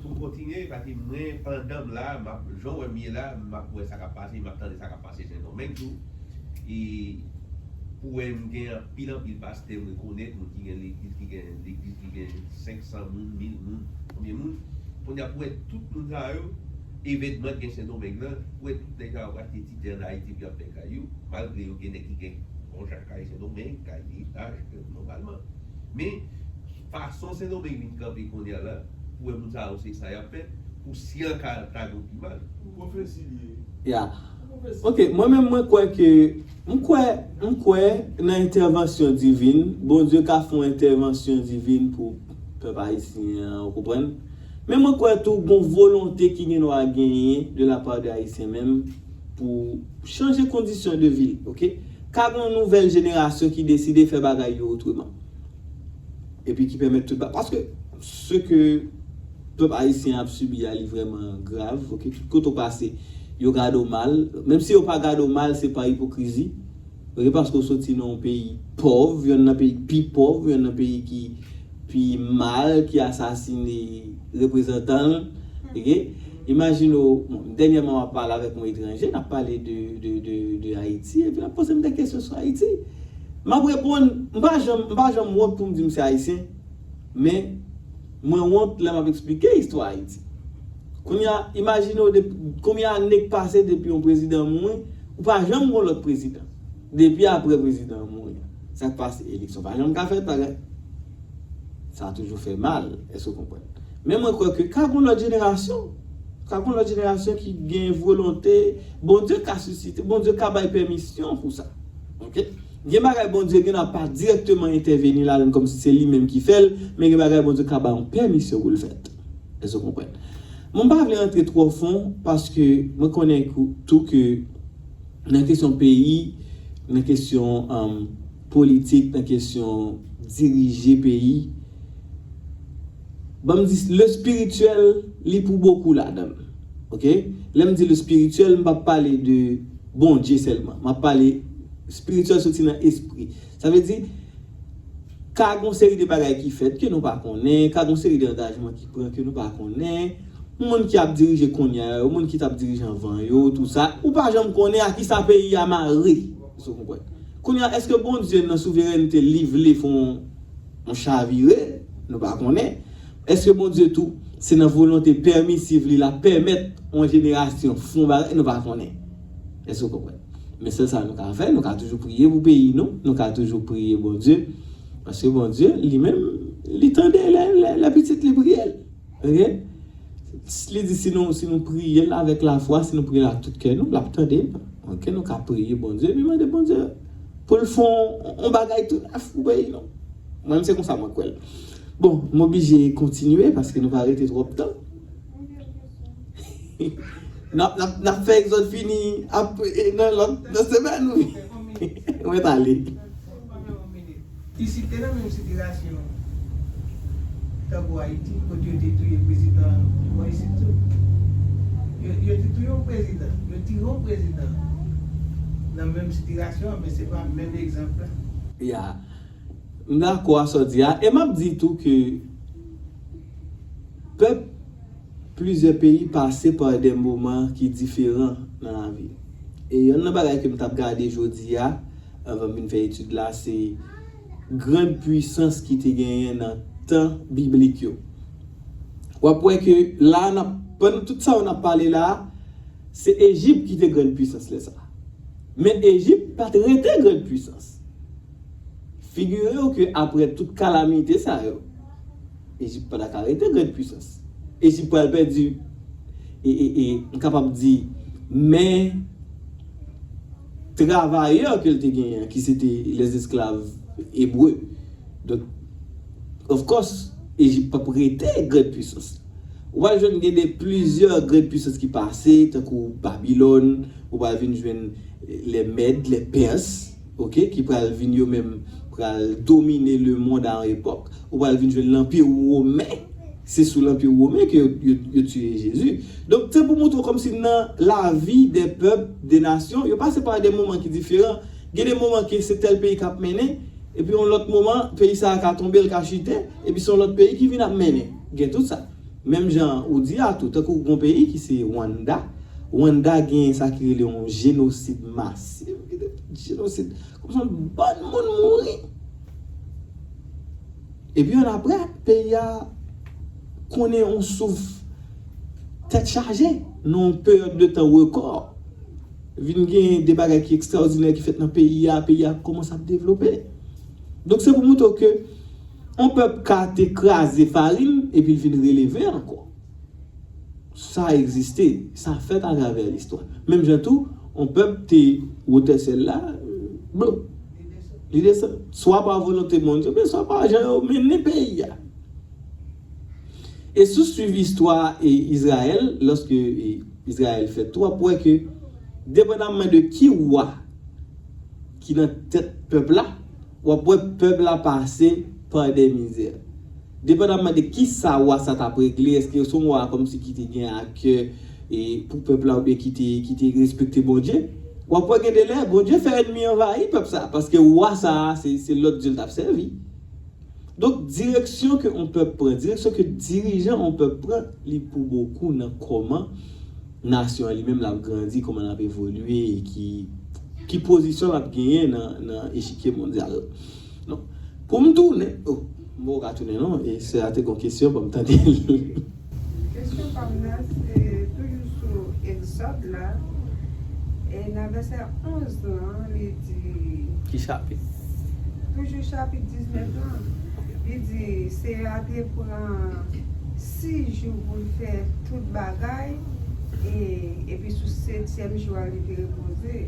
Pou m kontinye, paske mwen, pandan m la, m ap, jan w wè m ye la, m ap wè sa k ap pase, m ap tande sa k ap pase Sendomeng tou. E pou wè m gen anpil, anpil pastè m rekonèt, moun ki gen legliz, ki gen legliz, ki gen senk san moun, mil moun, konbyen moun. Kounye a pou wè tout moun sa yo, evènman k gen Sendomeng nan, pou wè tout nèg sa yo achte ti tè ann Ayiti pou y ap fè kay yo, malgre yo gen nèg ki gen bon jan kay Sendomeng, kay etaj, nòmalman. Men, fason Sendomeng vin kanpe kounye a la, pou wè moun sa yo se sa y ap fè, pou si an ka ta gen pi mal. Pwofesi li ye. Ya. Ok, mwen menm mwen kwè ke, m kwè, m kwè nan entèvansyon divin, Bondye ka fè yon entèvansyon divin pou pèp ayisyen an, ou konprann? Men mwen kwè tou gon volonte ki gen dwa genyen de la part de Ayisyen menm pou chanje kondisyon de vi l, ok? Ka gen yon nouvèl jenerasyon ki deside fè bagay yo otreman. Epi ki pèmèt tout ba-, paske se ke pèp ayisyen ap sibi a, li vrèman grav, ok? Tout kote w pase, yo gade w mal. Menm si yo pa gade w mal, se pa ipokrizi. Ok, paske w soti nan yon peyi pòv, yonn nan peyi ki pi pòv, yonn nan peyi ki pi mal, ki asasine reprezantan l. Ok? Imajine w, bon, dènyèman m ap pale avèk yon etranje, n ap pale de, de, de, de Ayiti, epi l ap poze m de kesyon sou Ayiti. M ap reponn, m pa janm, m pa janm wont pou m di m se ayisyen, men mwen wont lè m ap eksplike istwa Ayiti. Kounye a, imajine w de, konbyen ane k pase depi yon prezidan mouri, ou pa janm gon lòt prezidan. Depi apre prezidan an mouri an, sa k pase, eleksyon pa janm ka fèt, bagay. Sa toujou fè mal, èske w konprann? Men mwen kwè ke ka gon lòt jenerasyon, ka gon lòt jenerasyon ki gen volonte, Bondye ka sisite, Bondye ka bay pèmisyon pou sa. Ok? Gen bagay Bondye gen dwa pa dirèkteman entèveni ladan l kòmsi se li menm ki fè l, men gen bagay Bondye ka bay yon pèmisyon pou l fèt. Èske w konprann? Mwen pa vle rantre twò fon, paske mwen konnen kou-, tou ke nan kesyon peyi, nan kesyon, um, politik, nan kesyon dirije peyi, ban m di, le spirituel, li pou bokou ladan l. Ok? Lè m di le spirituel, m p ap pale de Bondye sèlman. M ap pale spirituel soti nan espri. Sa vle di, ka gon seri de bagay ki fèt ke nou pa konnen, ka gon seri de angajman ki pran ke nou pa konnen. Moun ki ap dirije kounye a yo, moun ki t ap dirije anvan yo, tou sa, ou pa janm konnen a kisa peyi a mare. Si w konprann. Kounye a, èske Bondye nan souverènte li vle fè yon, yon chavire? Nou pa konnen. Èske Bondye tou, se nan volonte pèmisiv li, l ap pèmèt yon jenerasyon fè yon bagay? Nou pa konnen. Èske w konprann? Men sèl sa nou ka fè, nou ka toujou priye pou peyi nou, nou ka toujou priye Bondye, paske Bondye, li menm, li tande lè, lè, lè pitit li priye l. Ok? Li di si nou, si nou priye l avèk lafwa, si nou priye l ak tout kè nou, l ap tande nou. Ok? Nou ka priye Bondye, epi mande Bondye pou l fè yon, yon bagay tou nèf pou peyi nou. Mwen menm, se konsa mwen kwè l. Bon, m oblije kontinye paske nou pa rete twòp tan. N ap, n ap, n ap fè egzòd fini apre, e, nan lòt, nan semèn, wi. Mwen t ale. Isit te nan menm sitirasyon tankou Ayiti, kote yo te touye prezidan bò isit tou. Yo, yo te touye yon prezidan, yo tire yon prezidan nan menm sitirasyon an, men se pa menm egzanp la. Ya. M dakò a sa w di a, e m ap di tou ke pèp plizyè peyi pase pa de moman ki diferan nan lavi. E yonn nan bagay ke m t ap gade jodi a, anvan m vin fè etid la, se grann pwisans ki te genyen nan tan biblik yo. W ap wè ke la, n ap, pandan tout sa yo n ap pale la, se Ejip ki te grann pwisans lè sa a. Men Ejip pa t rete grann pwisans. Figire w ke apre tout kalamite sa yo, Ejip pa ta ka rete grann pwisans. Ejip pral pèdi, e, e, e, m kapab di, men travayè ke l te genyen, ki se te lèzesklav ebre. Donk, of course, Ejip p ap rete grand pwisans. Ou pral jwenn gen de plizyè grand pwisans ki pase, tankou Babilòn, ou pral vin jwenn lè Mèd, lè Pès, oke, ki pral vin yo menm pral domine lemonn a yon epòk. Ou pral vin jwenn Lanpi Women. Se sou Lanpi Women ke yo, yo, yo tiye Jezi. Donk, se pou montre w kòmsi nan lavi de pèp, de nasyon, yo pase pa de moman ki diferan. Gen de moman ke se tèl peyi k ap mennen, epi yon lòt moman, peyi sa a ka tonbe, l ka chite, epi se yon lòt peyi ki vin ap mennen. Gen tout sa. Menm jan ou di a tou, tankou gon peyi ki se Rwanda, Rwanda gen sa ki rele yon jenosid masif. Jenosid. Kòmsi yon bann moun mouri. Epi annapre, peyi a konnen yon souf tèt chaje nan yon peryòd de tan rekò. Vin gen de bagay ki ekstraòdinè ki fèt nan peyi a, peyi a kòmanse ap devlope. Donk, se pou montre w ke yon pèp ka te kraze farin epi l vin releve ankò. Sa egziste, sa fèt atravè listwa. Menm jan tou, yon pèp te wotè syèl la, blo, li desann. Swa pa volonte Bondye, oubyen swa pa jan yo mennen peyi a. E si w swiv istwa e Izrayèl, lòske e Izrayèl fèt tou, w ap wè ke, depandamman de ki wa ki nan tèt pèp la, w ap wè pèp la pase pa de mizè. Depandamman de ki sa wa sa t ap regle, èske se yon wa kòmsi ki te gen a kè e pou pèp la oubyen ki te, ki te respekte Bondye, w ap wè gen de lè Bondye fè ènmi anvayi pèp sa, paske wa sa a, se, se lòt dye l t ap sèvi. Donk, direksyon ke yon pèp pran, direksyon ke dirijan yon pèp pran, li pou bokou nan kòman nasyon an li menm l ap grandi, kòman l ap evolye, e ki, ki pozisyon l ap genyen nan, nan echikye mondyal. Donk, pou m tounen, oh, m poko ka tounen non, e sè a te gon kesyon, ban m tande li. Kesyon pa m nan, se toujou sou Egzòd la, e nan vèsè onz lan, li di. Ki chapit? Toujou chapit diznèf lan. Li di, Seyè a te pran sis jou pou l fè tout bagay, e, epi sou setyèm jou a, li te repoze.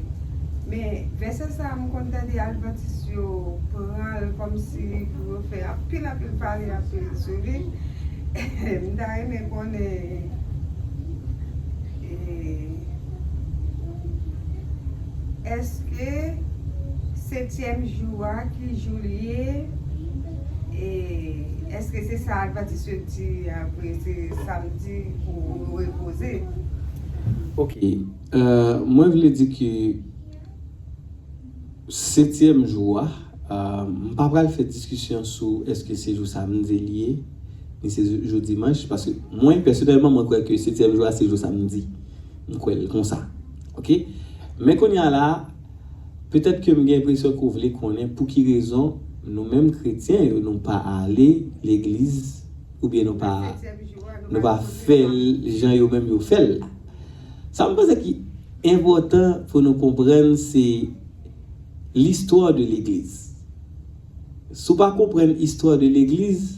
Men, vèsè sa a, m konn tande Advantis yo pran l kòmsi pou yo fè anpil, anpil pale, anpil sou li. M ta renmen konnen, e, èske setyèm jou a, ki jou li ye? E, èske se sa Advantis yo di, apre se samdi pou yo repoze? Ok. Euh, mwen vle di ke setyèm jou a, euh, m pa pral fè diskisyon sou èske se jou samdi li ye, ni se jou dimanch, paske mwen, pèsonèlman, mwen kwè ke setyèm jou a se jou samdi. M kwè l konsa. Ok? Men kounye a la, petèt ke m gen enpresyon ke w vle konnen pou ki rezon nou menm kretyen yo, nou pa ale legliz, oubyen nou pa, nou pa fè l jan yo menm yo fè l la. Sa m panse ki enpòtan pou nou konprann, se listwa de legliz. Si w pa konprann istwa de legliz,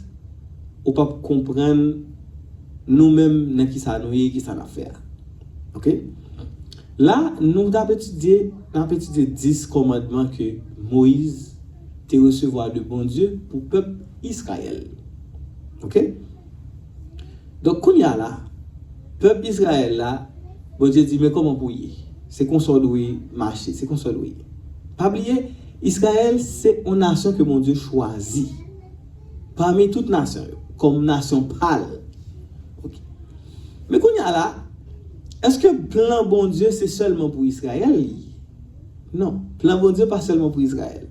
ou p ap konprann nou menm nan kisa nou ye, kisa n ap fè a. Ok? La, nou t ap etidye, n ap etidye dis kòmandman ke Moyiz te resevwa de Bondye pou pèp Izrayèl. Ok? Donk, kounye a la, pèp Izrayèl la, Bondye di, men kòman pou w ye? Se konsa w dwe mache, se konsa w dwe ye. Pa bliye, Izrayèl se yon nasyon ke Bondye chwazi pami tout nasyon yo, kòm nasyon pa l. Ok. Men kounye a la, èske plan Bondye se sèlman pou Izrayèl li ye? Non, plan Bondye pa sèlman pou Izrayèl.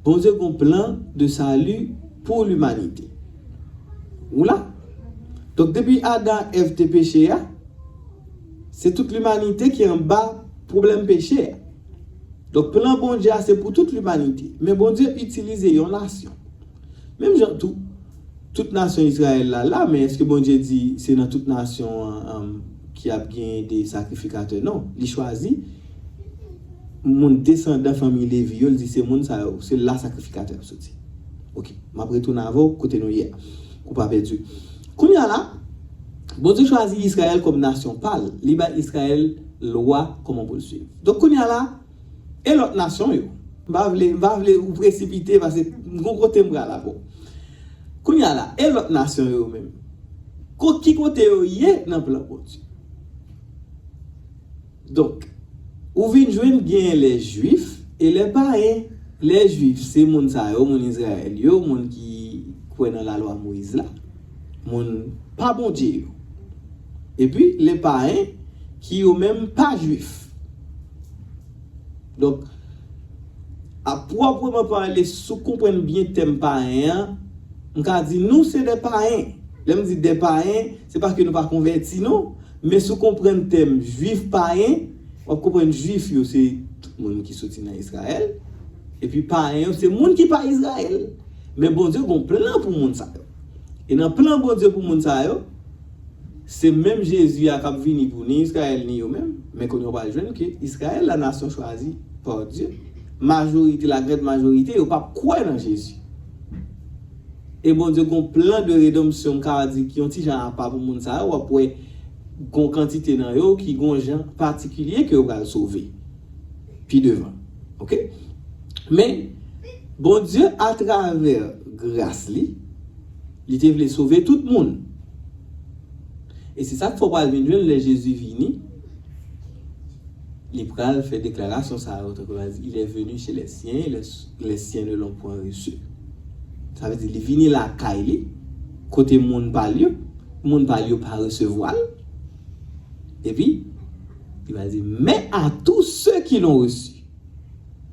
Bondye gon plan de sali pou limanite. Ou la? Donk, depi Adan Èv te peche a, se tout limanite ki anba pwoblèm peche a. Donk, plan Bondye a se pou tout limanite. Men Bondye itilize yon nasyon. Menm jan tou, tout nasyon Izrayèl la la, men èske Bondye di se nan tout nasyon an, an, ki ap gen de sakrifikatè? Non, li chwazi moun desandan fanmi Levi yo, li di se moun sa yo, se la sakrifikatè ap soti. Ok, m ap retounen avè w kote nou ye a. Ou pa pèdi. Kounye a la, Bondye chwazi Izrayèl kòm nasyon pa l. Li bay Izrayèl lwa kòman pou l swiv. Donk, kounye a la, e lòt nasyon yo? M pa vle, m pa vle ou presipite, paske m gon kote m pral avè w. Kounye a la, e lòt nasyon yo menm? Ko-, ki kote yo ye nan plan Bondye? Donk, ou vin jwenn genyen lè Jwif e lè payen. Lè Jwif, se moun sa yo, moun Izrayèl yo, moun ki kwè nan lalwa Moyiz la, moun pa Bondye yo. Epi, lè payen, ki yo menm pa Jwif. Donk, a pwòpman pale, si w konprann byen tèm payen an, m ka di nou se de payen. Lè m di de payen, se pa ke nou pa konvèti, non. Men si w konprann tèm Jwif payen, w ap konprann Jwif yo se tout moun ki soti nan Izrayèl. Epi payen yo se moun ki pa Izrayèl. Men Bondye gon plan pou moun sa yo. E nan plan Bondye pou moun sa yo, se menm Jezi a k ap vini pou ni Izrayèl ni yo menm. Men kounye a w pral jwenn ke Izrayèl, la nation choisie par Dieu, majorite, la grande majorite, yo p ap kwè nan Jezi. E Bondye gon plan de redanmsyon, m ka di, ki yon ti jan apa pou moun sa yo. W ap wè gon kantite nan yo ki gon jan patikilye ke yo pral sove pi devan. Oke? Men, Bondye, atravè gras li, li te vle sove tout moun. E se sa k fè w pral vin jwenn lè Jezi vini, li pral fè deklarasyon sa yo, tankou l di, il est venu chez les siens, les, les siens ne l'ont point reçu. Sa vle di, li vini lakay li, kote moun pa l yo, moun pa l yo pa resevwa l. Epi, li va di, mais à tous ceux qui l'ont reçu.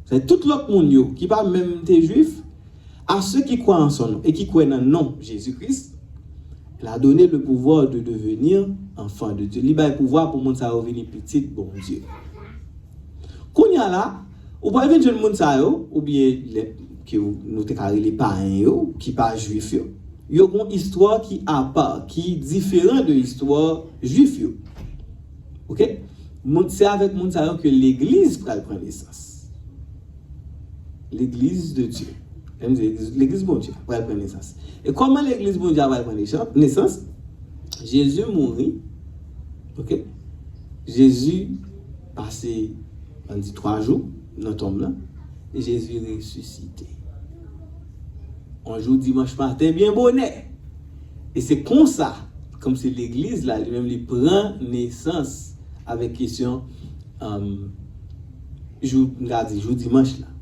Se tout lòt moun yo, ki pa menm te Jwif, à ceux qui croient en son nom, e ki kwè nan non Jezi Kris, il a donné le pouvoir de devenir enfants de Dieu. Li bay pouvwa pou moun sa yo vini pitit Bondye. Kounye a la, ou pral vin jwenn moun sa yo, oubyen lè ke nou te ka rele payen yo, ki pa Jwif yo, yo gon istwa ki apa, ki diferan de istwa Jwif yo. Oke? Moun, se avèk moun sa yo ke legliz pral pran nesans. Legliz de Dye. Lè m di legliz, legliz Bondye pral pran nesans. E kòman legliz Bondye a pral pran nesans? Jezi mouri. Oke? Jezi pase, ann di, twa jou nan tonm lan. E Jezi resisite. On jou dimanch maten, byen bonè. E se konsa, kòm se legliz la, li menm li pran nesans avèk kesyon, um, jou, m ka di, jou dimanch la.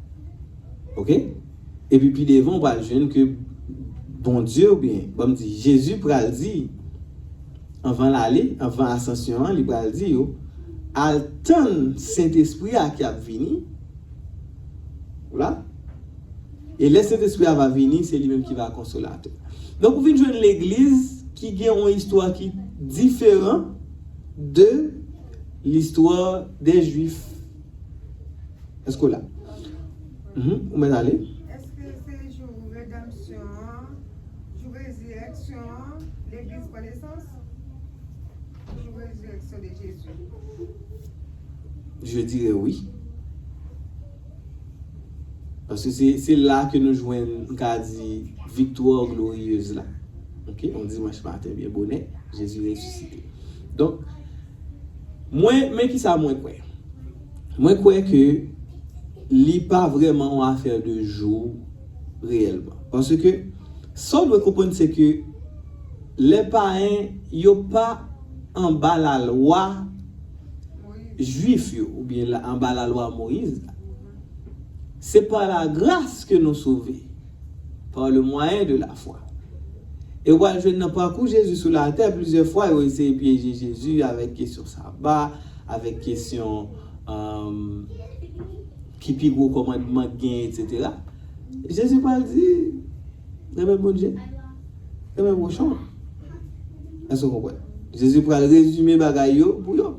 Oke? Epi pi devan, w pral jwenn ke Bondye, oubyen, ban m di, Jezi pral di, anvan l ale, anvan asansyon an, li pral di yo, al tann Sentespri a ki ap vini. Ou la? E lè Sentespri a va vini, se li menm ki va konsolatè. Donk, ou vin jwenn legliz ki gen yon istwa ki diferan de listwa dè Jwif. Èske w la? Mhm, ou mèt ale. Èske se jou redanmsyon an, jou rezirèksyon an, legliz pran nesans? Jou rezirèksyon de Jezi? Je dirais oui. Paske se, se la ke nou jwenn, m ka di, viktwa gloriyez la. Oke? On dimanch maten, byen bonè, Jezi resisite. Donk, mwen, men kisa mwen kwè? Mwen kwè ke li pa vrèman yon afè de jou reyèlman. Paske sa w dwe konprann, se ke lè payen yo pa anba lalwa Jwif yo, oubyen la, anba lalwa Moyiz la. Se pa la gras ke nou sove, par le moyen de la foi. E w al jwenn nan pakou Jezi sou latè, plizyè fwa, yo eseye pyeje Jezi avèk kesyon saba, avèk kesyon, um, ki pi gwo kòmandman k genyen, etsetera. Jezi pral di, renmen Bondye, renmen pwochen w. Èske w konprann? Jezi pral rezime bagay yo pou yo.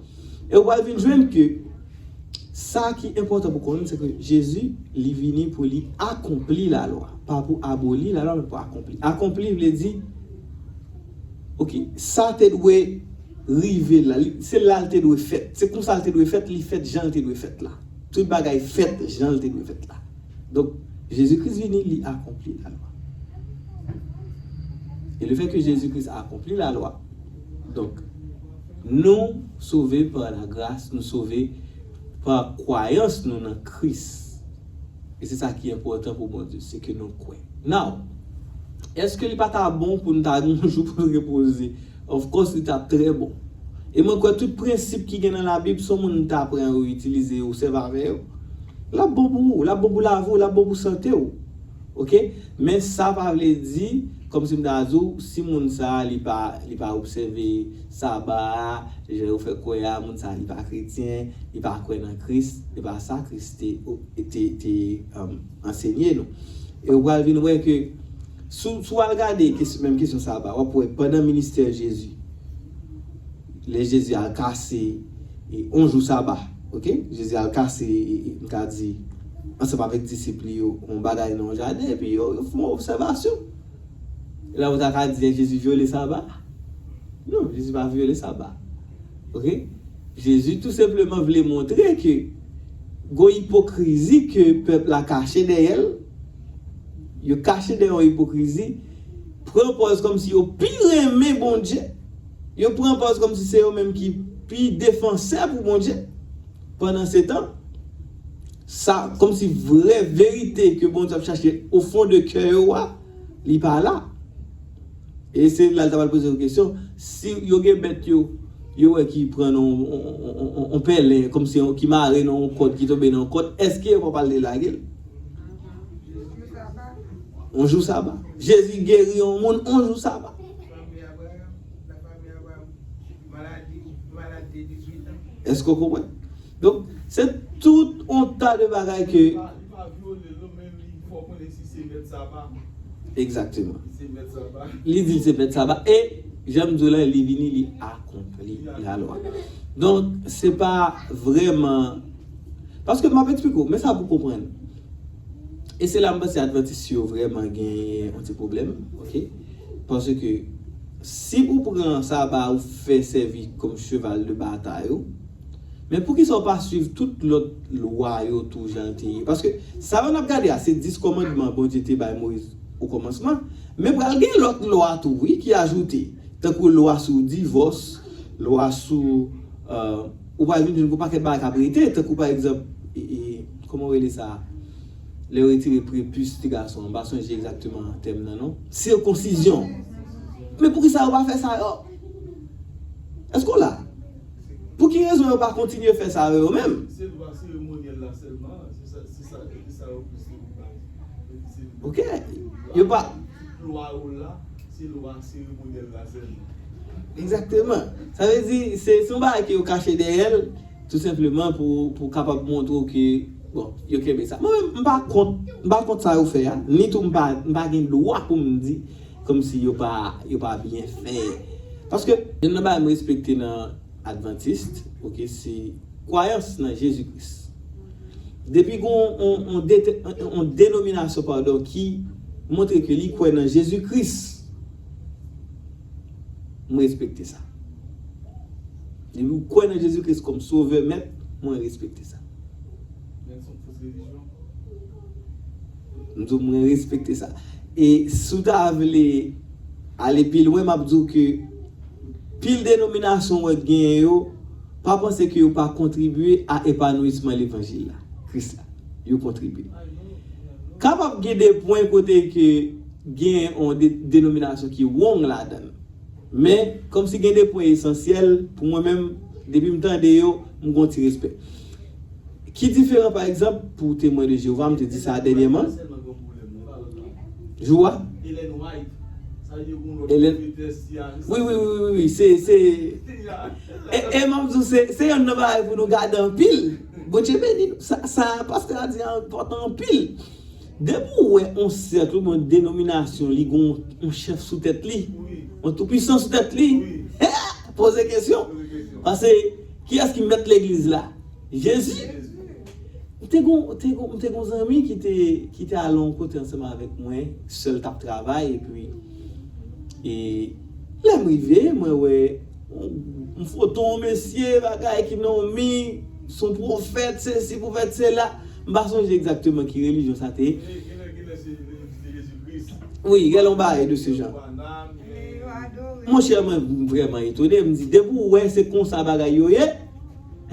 E w pral vin jwenn ke sa ki enpòtan pou konnen, se ke Jezi, li vini pou li akonpli lalwa. Pa pou aboli lalwa, men pou akonpli. Akonpli vle di, oke, sa te dwe rive la. Li, se la l te dwe fèt. Se konsa l te dwe fèt, li fèt jan l te dwe fèt la. Tout bagay fèt jan l te dwe fèt la. Donk, Jezi Kris vini, li akonpli lalwa. E lefètke Jezi Kris akonpli lalwa, Donk, nou sove pa lagras, nou sove pa kwayans nou nan Kris. E se sa ki enpòtan pou Bondye, se ke nou kwè. Now, èske li pa ta bon pou n ta gen yon jou pou n repoze? Of course, li ta trè bon. E mwen kwè tout prensip ki gen nan Labib, si yon moun ta pran yo itilize yo, sèvi avè yo, l ap bon pou ou, l ap bon pou lavi w, l ap bon pou sante w. Oke? Men sa pa vle di, kòmsi m ta di w, si moun sa a, li pa, li pa obsève Saba a, jan yo fè kwè a, moun sa a, li pa kretyen, li pa kwè nan Kris, e pa sa Kris te, te, te, um, ansenye nou. E ou pral vin wè ke, si w, si w al gade kes-, menm kesyon Saba, w ap wè pandan ministè Jezi, lè Jezi al kase, e, yon jou Saba, oke? Jezi al kase, e, e, m ka di, ansanm avèk disip li yo, yon bagay nan yon jaden, epi yo, yo fè yon obsèvasyon. E la, ou ta ka di, Jezi vyole Saba? Non, Jezi pa vyole Saba. Oke? Jezi tou senpleman vle montre ke gon ipokrizi ke pèp la kache dèyè l. Yo kache dèyè yon ipokrizi, pran pòz kòmsi yo pi renmen Bondye. Yo pran pòz kòmsi se yo menm ki pi defansè pou Bondye. Pandansetan, sa, kòmsi vrè verite ke Bondye ap chache o fon de kè yo a, li pa la. E se la l ta pral poze yon kesyon. Si yo gen bèt yo, yo wè ki pran nan yon, yon, yon, yon, yon pèlen, kòmsi yon, ki mare nan yon kòd, ki tonbe nan yon kòd, èske yo pa pral lage l? Yon jou Saba. Jezi geri yon moun yon jou Saba. Èske w konprann? Donk, se tout yon ta de bagay ke... Li pa, li pa vyole l non, men li fè w konnen si se mèt Saba. Egzakteman. Si se mèt Saba. Li di l se mèt Saba. E, jan m di w la, li vini, li akonpli lalwa. Donk, se pa vrèman... Paske m ap eksplike w, men sa pou w konprann. E se la m panse Advantis yo vrèman gen yon ti pwoblèm, oke? Paske si ou pran Saba ou fè sèvi kòm cheval de batay ou, men poukisa ou pa swiv tout lòt lwa yo tou jan l te ye? Paske sa yo n ap gade a, se dis kòmandman Bondye te bay Moyiz o kòmansman, men pral gen lòt lwa tou, wi, ki ajoute, tankou lwa sou divòs, lwa sou, euh, ou pral vin jwenn gon pakèt bagay k ap rete, tankou pa egzanp, e, e, kòman w rele sa? Lè yo retire prepis ti gason an, m pa sonje egzakteman tèm nan non. Sikonsizyon. Men poukisa yo pa fè sa yo? Èske w la? Pou ki rezon yo pa kontinye fè sa yo menm? Se lwa seremonyèl la sèlman, se sa, se sa, se sa yo pou se... Ok. Yo pa... Lwa yo la, se lwa seremonyèl la sèlman. Egzakteman. Sa vle di, se, se yon bagay ke yo kache dèyè l, tou senpleman pou, pou kapab montre w ke, bon, yo kenbe sa. Mwen menm, m pa kont, m pa kont sa yo fè a, ni tou m pa, m pa gen dwa pou m di kòmsi yo pa, yo pa byen fè. Paske, youn nan bagay m respekte nan Adventist, ok, se kwayans nan Jezi Kris. Depi gon on, on, dete-, on, on denominasyon, padon, ki montre ke li kwè nan Jezi Kris, m respekte sa. Depi ou kwè nan Jezi Kris kòm Sovè, Mèt, mwen respekte sa. Men se yon fos relijyon. M di w, mwen respekte sa. E si w ta vle ale pi lwen, m ap di w ke pil denominasyon w wè k genyen yo, pa panse ke yo pa kontribye a epanouisman levanjil la, Kris la. Yo kontribye. Kapab gen de pwen kote ke gen yon de-, denominasyon ki wrong ladan l. Men, kòmsi gen de pwen esansyèl, pou mwen menm, depi m tande yo, m gon ti respè. Ki diferan, pa egzanp, pou Temwen de Jewova, m te di sa dènyèman. Jou a? Ellen White. Ellen... Wi, wi, wi, wi, wi, se, se, e, e m ap di w, se, se yonn nan bagay pou nou gade anpil. Bondye beni nou. Sa, sa pastè a di a enpòtan anpil. Depi w wè on sèk oubyen on denominasyon, li gon on chèf sou tèt li, on toupisan sou tèt li, poze kesyon. Paske kiyès ki mèt legliz la? Jezi. M te gon, te gon, m te gon zanmi ki te, ki te al on kote ansanm avèk mwen, sè l t ap travay, epi, e, lè m rive, mwen wè yon, yon foto yon mesye, bagay ki nan yon mi, se yon pwofèt, sesi, pwofèt sela. M pa sonje egzakteman ki relijyon sa te ye. Wi, gen yon bagay de se jan. Monchè, mwen vrèman etone. M di, depi w wè se konsa bagay yo ye,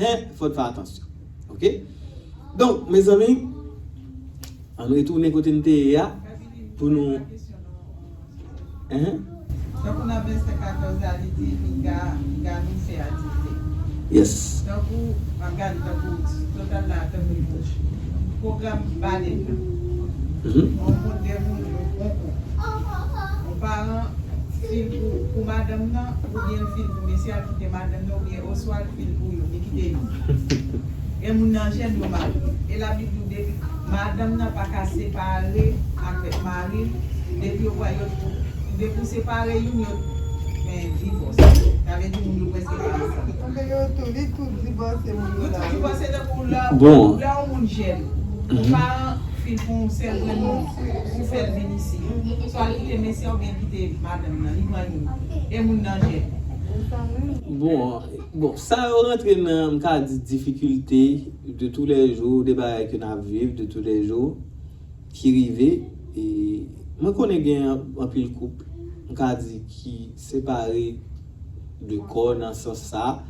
hen, fò n fè atansyon. Oke? Donk, mezanmi, ann retounen kote n te ye a pou nou. Hen? Tankou nan vèsè katòz la, li di, li ka, li ka anonse a Dye. Yes. Tankou, m ap gade tankou total la, tankou pwogram balen nan. Mhm. Yon moun, de moun, yon konkou. Yon paran fil pou, pou madanm nan, oubyen l fil pou mesye a, l kite madanm nan, oubyen oswa l fil pou yo, li kite yo. E moun nan jèn yo marye. E Labib di w depi madanm nan pa ka separe avèk mari l, depi yo pran yo, depi w separe youn, yo fè divòs. Sa vle di moun yo prèske pa ansanm. Anben yo tou, li tou divòse moun yo la. Yo tou divòse tankou lè, bon, lè yon moun jèn. Mhm. Ou pa fil pou yon sèl grenn moun, ou fè l vin isi. Swa l kite mesye a oubyen kite madanm nan, li pran youn. E moun nan jèn. Bon, bon, sa yo rantre nan, m ka di, difikilte de tou lè jou, de bagay ke n ap viv de tou lè jou, ki rive. E mwen konnen gen anpil koup, m ka di, ki separe de kò nan sans sa,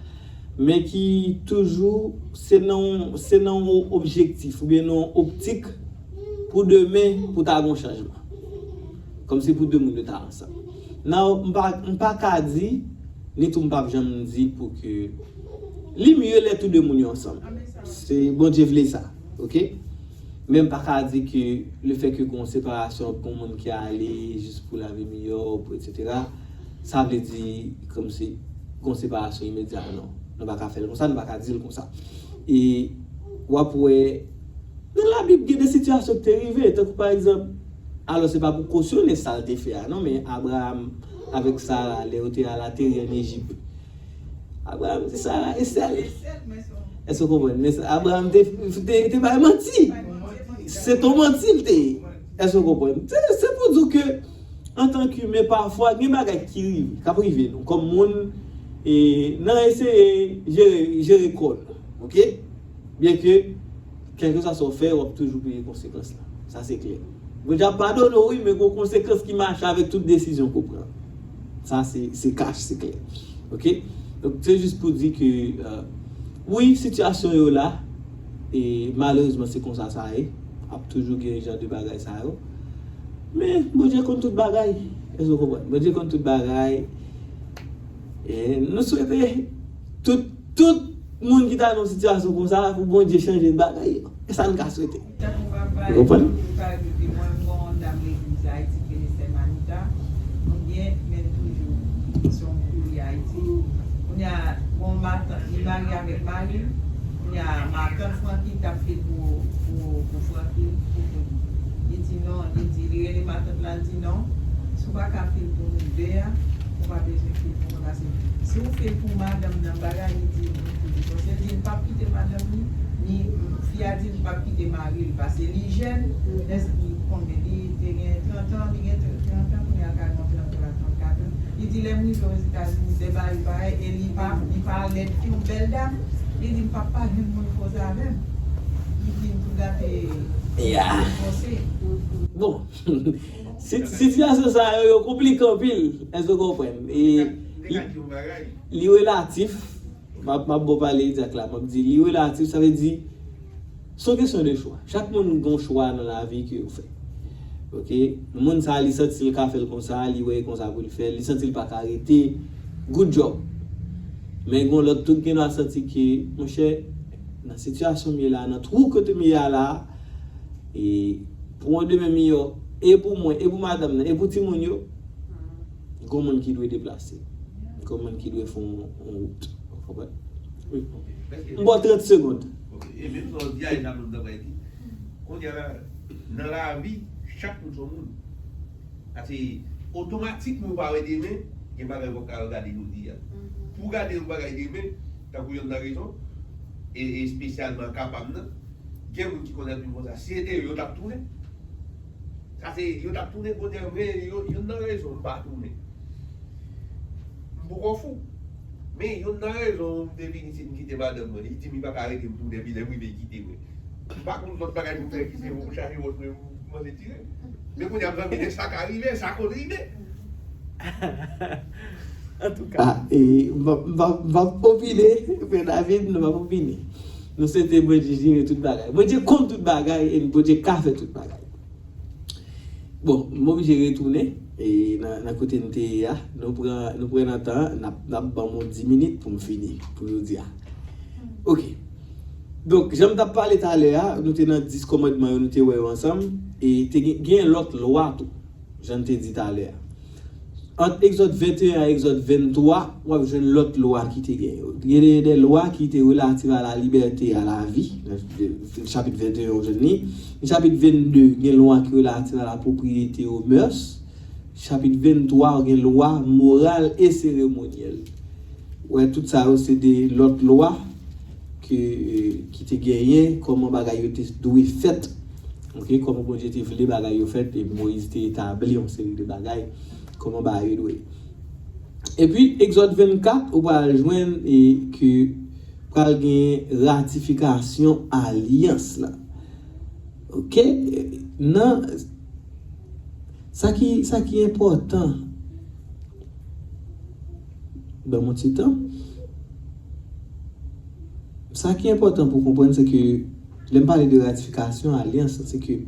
men ki toujou se nan, se nan yon objektif oubyen nan yon optik pou demen, pou ta gen yon chanjman. Kòmsi pou de moun yo ta ansanm. Nan, m pa, m pa ka di, ni tou m p ap janm di pou ke li mye lè tou de moun yo ansanm. Se Bondye vle sa, oke? Men m pa ka di ke lefètke gon separasyon, gon moun ki ale jis pou lavi miyò, pou etsetera, sa vle di kòmsi gon separasyon imedya, non. Nou pa ka fè l konsa, nou pa ka di l konsa. E w ap wè, nan Labib, gen de sitiyasyon ki te rive, tankou pa egzanp, alò se pa pou kosyone sa l te fè a, non, men Abraram avèk Sara, lè yo te al ateri ann Ejip, Abraram di Sara, e sèl. Èske w konprann? Men Abraram te, te, te bay manti. Se t on manti l te ye. Èske w konprann? Se, se pou di w ke, antanke imen, pafwa, gen bagay ki rive, k ap rive nou, kòm moun, e, nan eseye jere, jere kò nou, oke? Byenke, kèlkeswa sa w fè, w ap toujou peye konsekans la. Sa se klè. Bondye ap padone w, wi, men gon konsekans ki mache avèk tout desizyon ke w pran. Sa se, se kach, se klè. Oke? Donk, se jis pou di ke, euh, wi, sitiyasyon yo la, e malerezman, se konsa sa ye. Ap toujou gen jan de bagay sa yo. Men, Bondye konn tout bagay. Èske w konprann? Bondye konn tout bagay. E nou swete tout, tout moun ki ta nan yon sitiyasyon konsa, pou Bondye chanje bagay yo. E sa n ka swete. Ou konprann? Tankou papa, tankou papa, epi mwen, m gon dam legliz Ayiti ki rele Sè Manita. Nou byen, men n toujou se yon kouri Ayiti. Kounye a, gon matant, li marye avèk mari l. Kounye a, matant Francky t ap fil pou, pou, pou Francky, pou Francky. Li di non, li di, li rele matant la, li di non. Si w pa ka fil pou nou de a, ou pa bezwen fil pou mwen, paske si w fil pou madanm nan, bagay li di, li di, paske li di l p ap kite madanm li, ni fi a di l p ap kite mari l, paske li jèn, lè li konbyen, li te gen trant an, li gen trant an, kounye a l ka gen trant trwa, trannkat an. Li di lè m rive Ozetazini, de bagay parèy, e li pa, li pa lèd fi, yon bèl dam, li di m p ap pa jwenn moun koze avè m. Li vin tou gate, yeah, fòse. Bon. Si, sitiyasyon sa yo, yo konplike anpil. Èske w konprann? E li, li relatif. M ap, m ap ba w pale egzak la. M ap di, li relatif, sa vle di, se yon kesyon de chwa. Chak moun gen yon chwa nan lavi ke yo fè. Oke? Moun sa, li santi l ka fè l konsa, li wè e konsa pou l fè l, li santi l pa ka rete. Good job. Men gen lòt tou ki gen dwa santi ke, monchè, nan sitiyasyon m ye la, nan twou kote m ye a la, e pou yon demen miyò, e pou mwen, e pou madanm nan, e pou timoun yo, gon moun ki dwe deplase. Gon moun ki dwe fè yon, yon wout. Ou konprann? Wi. M ba w trant segond. Ok. E menm sa w di a, e sa menm nan bay di. Kounye a la, nan lavi, chak moun se yon moun. Paske otomatikman ou pa wè demen, gen bagay fòk ou gade jodi a. Mhm. Pou w gade yon bagay demen, tankou yonn nan rezon, e, e espesyalman ka pa m nan, gen moun ki konn ap viv konsa. Si se te yo, yo t ap tounen. Sa se, yo t ap tounen kote m, men yo, yonn nan rezon m pa tounen. M poko fou. Men yonn nan rezon m te vin isit, m kite madanm mwen. Li di m li pa ka rete, m tounen, epi lè m rive, li kite mwen. M pa konn lòt bagay pou m fè ki se pou m chache wòch mwen, m kòmanse tire. Men kounye a, m zanmi, sa ka rive, sa konn rive. Antouka. Ah, e, m p ap, m p ap, m p ap opine, Frè David, nou p ap opine. Nou swete Bondye jere tout bagay. Bondye konn tout bagay e Bondye ka fè tout bagay. Bon, m oblije retounen e nan, nan kote n te ye a. Nou pran, nou pran nan tan, n ap, n ap ban m yon dis minit pou m fini, pou jodi a. Ok. Donk, jan m t ap pale talè a, nou te nan dis kòmandman yo, nou te wè yo ansanm. E te gen, gen lòt lwa tou, jan n te di talè a. Ant Egzòd venteyen a Egzòd venntwa, w ap jwenn lòt lwa ki te gen yo. Gen de, de lwa ki te relatif a la libète, a la vi. Nan chapit venteyen, w jwenn li. Nan chapit vennde, gen lwa ki relatif a la pwopriyete, o mœurs. Chapit venntwa, gen lwa moral e seremonyèl. Wè, tout sa yo, se de lòt lwa ke, ki te genyen, kòman bagay yo te dwe fèt. Ok, kòman Bondye te vle bagay yo fèt, e Moyiz te etabli yon seri de bagay, kòman bagay yo dwe. Epi, Egzòd vennkat, ou pral jwenn e ke pral gen ratifikasyon alyans la. Ok, nan sa ki, sa ki enpòtan, ban m yon ti tan. Sa ki enpòtan pou konprann, se ke lè m pale de ratifikasyon alyans, se ke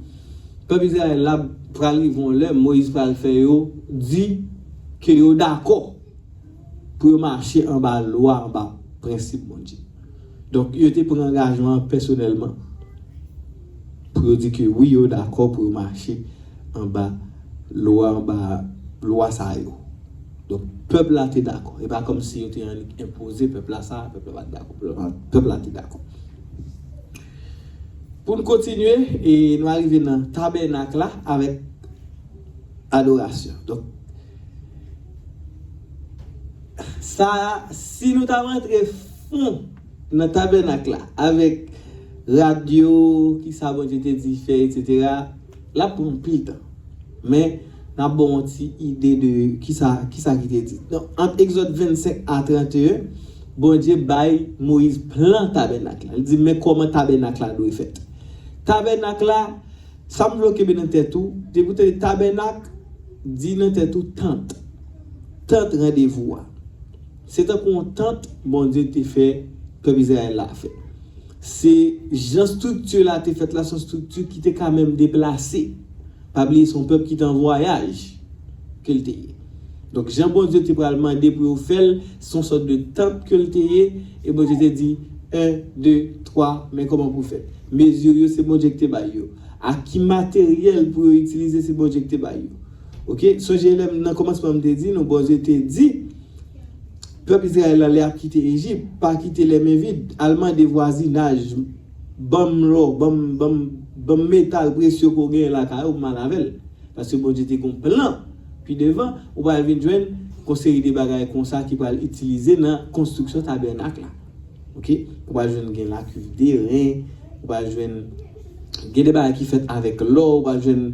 pèp Izrayèl la pral rive yon lè, Moyiz pral fè yo di ke yo dakò pou yo mache anba lwa, anba prensip Bondye. Donk, yo te pran angajman an pèsonèlman pou yo di ke wi, yo dakò pou yo mache anba lwa, anba lwa sa yo. Donk, pèp la te dakò. E pa kòmsi yo te annik enpoze pèp la sa, pèp la pa t dakò. Pèp la, pèp la te dakò. Pou n kontinye, e nou arive nan tabènak la avèk adorasyon. Donk, sa, si nou ta rantre fon nan tabènak la, avèk rad yo, kisa Bondye te di fè, etsetera, l ap pran anpil tan. Men, n ap ba w yon ti ide de kisa, kisa ki te di. Donk, ant Egzòd vennsenk a trannteyen, Bondye bay Moyiz plan tabènak la. Li di, men kòman tabènak la dwe fèt. Tabènak la, sa m vle w kenbe nan tèt ou, depi w tande tabènak, di nan tèt ou tant. Tant randevou a. Se tankou yon tant Bondye te fè pèp Izrayèl la fè. Se jan estrikti la te fèt la, se yon estrikti ki te ka menm deplase. Pa bliye, se yon pèp ki te an vwayaj ke l te ye. Donk, jan Bondye te pral mande pou yo fè l, se yon sòt de tant ke l te ye, e Bondye te di, en, de, twa, men kòman pou fè. Mezi yo, se Bondye ki te bay yo. A ki materyèl pou yo itilize, se Bondye ki te bay yo. Ok? Sonje lè m, nan kòmansman, m te di nou, Bondye te di, pèp Izrayèl la, lè y ap kite Ejip, pa kite lè men vid, al mande vwazinaj, ban m lò, ban m, ban m, ban m metal presye ke w genyen lakay ou, m al avè l. Paske Bondye te gen yon plan. Pi devan, ou pral vin jwenn yon seri de bagay konsa ki pral itilize nan konstriksyon tabènak la. Ok? Ou pral jwenn gen lakiv de ren, ou pral jwenn gen de bagay ki fèt avèk lò, ou pral jwenn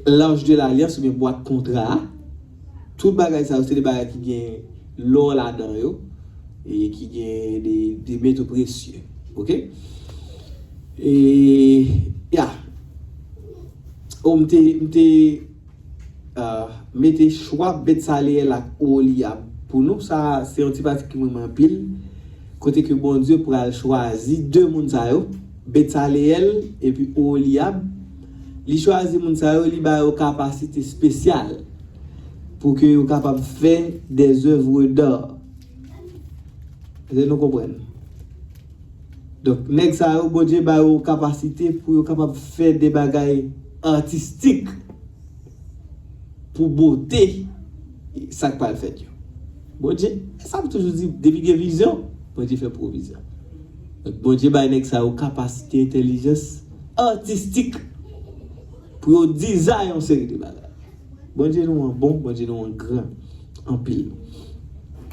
l'arche de l'alliance oubyen bwat kontra a. Tout bagay sa yo, se de bagay ki gen lò ladan yo, e ki gen de, de meto presye. Ok? E, ya. O, m te, m te, ah, mete chwa Betsaleyèl ak Oholiyab pou nou. Sa, se yon ti pati ki renmen anpil. Kote ke Bondye pral chwazi de moun sa yo, Betsaleyèl epi Oholiyab. Li chwazi moun sa yo, li ba yo kapasite espesyal pou ke yo kapab fè des œuvres d'art. Èske nou konprann? Donk, nèg sa yo, Bondye ba yo kapasite pou yo kapab fè de bagay atistik pou bote sa k pral fèt yo. Bondye, sa m toujou di, depi gen vizyon, Bondye fè pwovizyon. Donk, Bondye bay nèg sa yo kapasite entèlijans atistik pou yo dizay yon seri de bagay. Bondye nou an bon, Bondye nou an gran, anpil.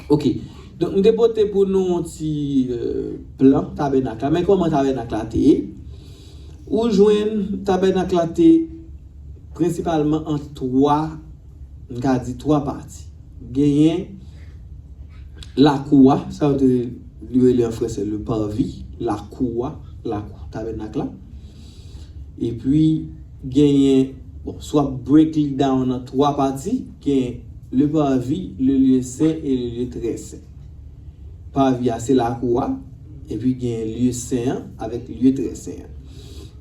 Ok. Donk, m te pote pou nou yon ti, euh, plan tabènak la. Men kòman tabènak la te ye? Ou jwenn tabènak la te prensipalman an twa, m ka di twa pati. Genyen lakou a, sa yo te, li rele an franse le parvis, lakou a, lakou tabènak la. Epi, genyen, bon, si w ap break li down an twa pati, gen le parvis, le lieu saint et le lieu très saint. Pavi a se lakou a, epi gen lye sen an avèk lye trè sen an.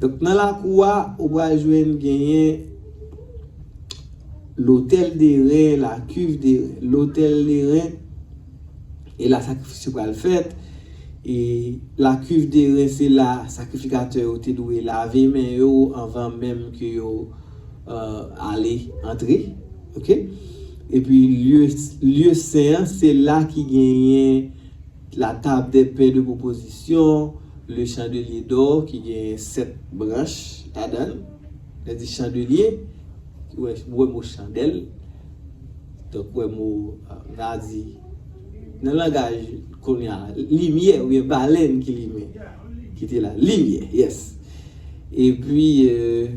Donk nan lakou a, ou pral jwenn genyen l'autel d'airain, la cuve d'airain, l'autel d'airain, e la sakrifis yo pral fèt. E la cuve d'airain, se la sakrifikatè yo te dwe lave men yo anvan menm ke yo euh, ale, antre. Oke? Epi lye, lye sen an, se la ki genyen la table des pains de proposition, le chandelier d'or ki genyen sèt branch ladan l. Lè di chandelier, ou wè, ou wè mo chandèl. Donk, ou wè mo, euh, n a di, nan langaj kounye a, limyè oubyen balèn ki limen, ki te la. Limyè, yes. Epi, euh,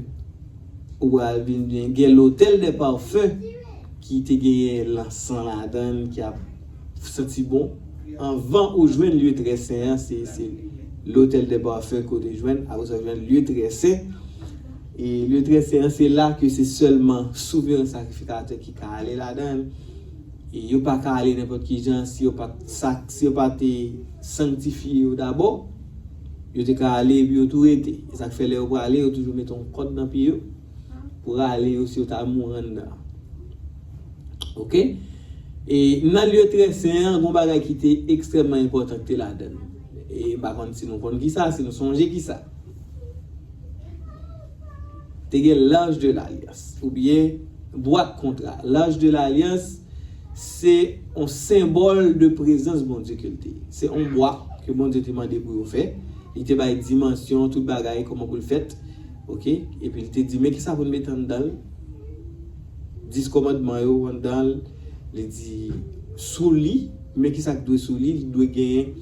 ou pral vin gen, gen l'autel des parfums ki te genyen lansan ladan l ki ap santi bon. Anvan ou jwenn lye trè sen an, se, se l'autel des parfums ke w te jwenn, apre sa w jwenn lye trè sen. E lye trè sen an, se la ke se sèlman souvren sakrifikatè ki ka ale ladan l. E yo pa ka ale nenpòt ki jan si yo pa t sak-, si yo pa te sanktifye yo dabò. Yo te ka ale epi yo tou rete. E sa k fè lè yo prale, yo toujou mete yon kòd nan pye yo pou rale yo si yo ta mouri anndan. Oke? E nan lye trè sen an, gon bagay ki te ekstrèmman enpòtan ki te ladan l. E m pa konn si nou konn kisa, si nou sonje kisa. Te gen l'Arche de l'Alliance, oubyen bwat kontra. L'Arche de l'Alliance, se yon senbòl de prezans Bondye ke l te ye. Se yon bwa ke Bondye te mande pou yo fè. Li te bay dimansyon, tout bagay, kòman pou l fèt. Oke? Epi li te di, men kisa pou n mete anndan l. Dis kòmandman yo anndan l. Li di, sou li, men kisa k dwe sou li, li dwe genyen,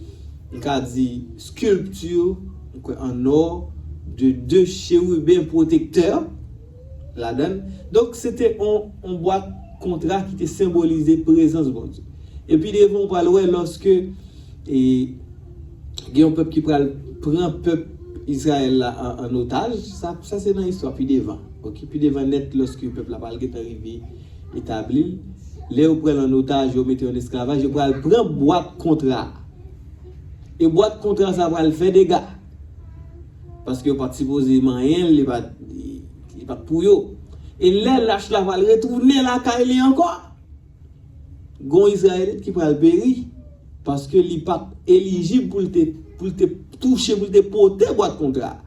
m ka di, skilpti, m kwè, an nò, de de cheriben pwotektè ladan l. Donk, se te yon, yon bwat kontra ki te senbolize prezans Bondye. Epi devan, ou pral wè, lòske, e, gen yon pèp ki pral pran pèp Izrayèl la an, an otaj, sa, sa se nan istwa pi devan. Oke, pi devan nèt, lòske pèp la pral gentan rive etabli l, lè yo pran l an otaj, yo mete yo an esklavaj, yo pral pran bwat kontra a. E bwat kontra sa pral fè dega. Paske yo pa t sipoze manyen l, li pa t, li, li pa t pou yo. E lè lach la pral retounen lakay li ankò, gon Izrayelit ki pral peri, paske li pa t elijib pou l te, pou l te touche, pou l te pote bwat kontra a.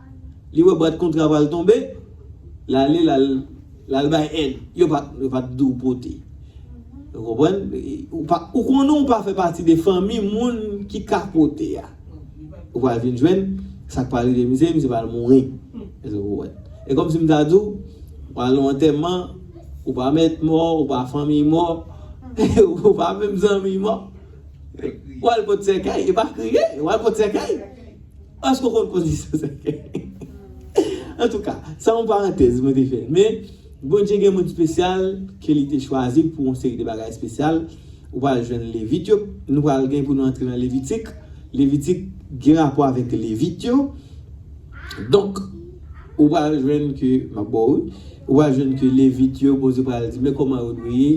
Li wè bwat kontra a pral tonbe, l ale, l al, l al bay èd. Yo pa t, yo pa t di w pote. Ou konprann? Ou pa, ou konnen ou pa fè pati de fanmi moun ki ka pote a. Ou pral vin jwenn, sa k pral rive misye, misye pral mouri. Èske w konprann? E kòmsi m ta di w, ou al nan antèman, ou pa mèt mò, ou pa fanmi mò, ou pa menm zanmi mò. Ou al pot sèkèy, e pa kriye, ou al pot sèkèy. Èske w konn pozisyon sèkèy? Antouka, sa yon parantèz mwen te fè. Men, Bondye gen moun espesyal ke li te chwazi pou yon seri de bagay espesyal. Ou pral jwenn Levit yo. Nou pral gen pou nou antre nan Levitik. Levitik gen rapò avèk Levit yo. Donk, ou pral jwenn ke, m ap ba w, wi. Ou pral jwenn ke Levit yo, Bondye pral di, men kòman yo dwe ye.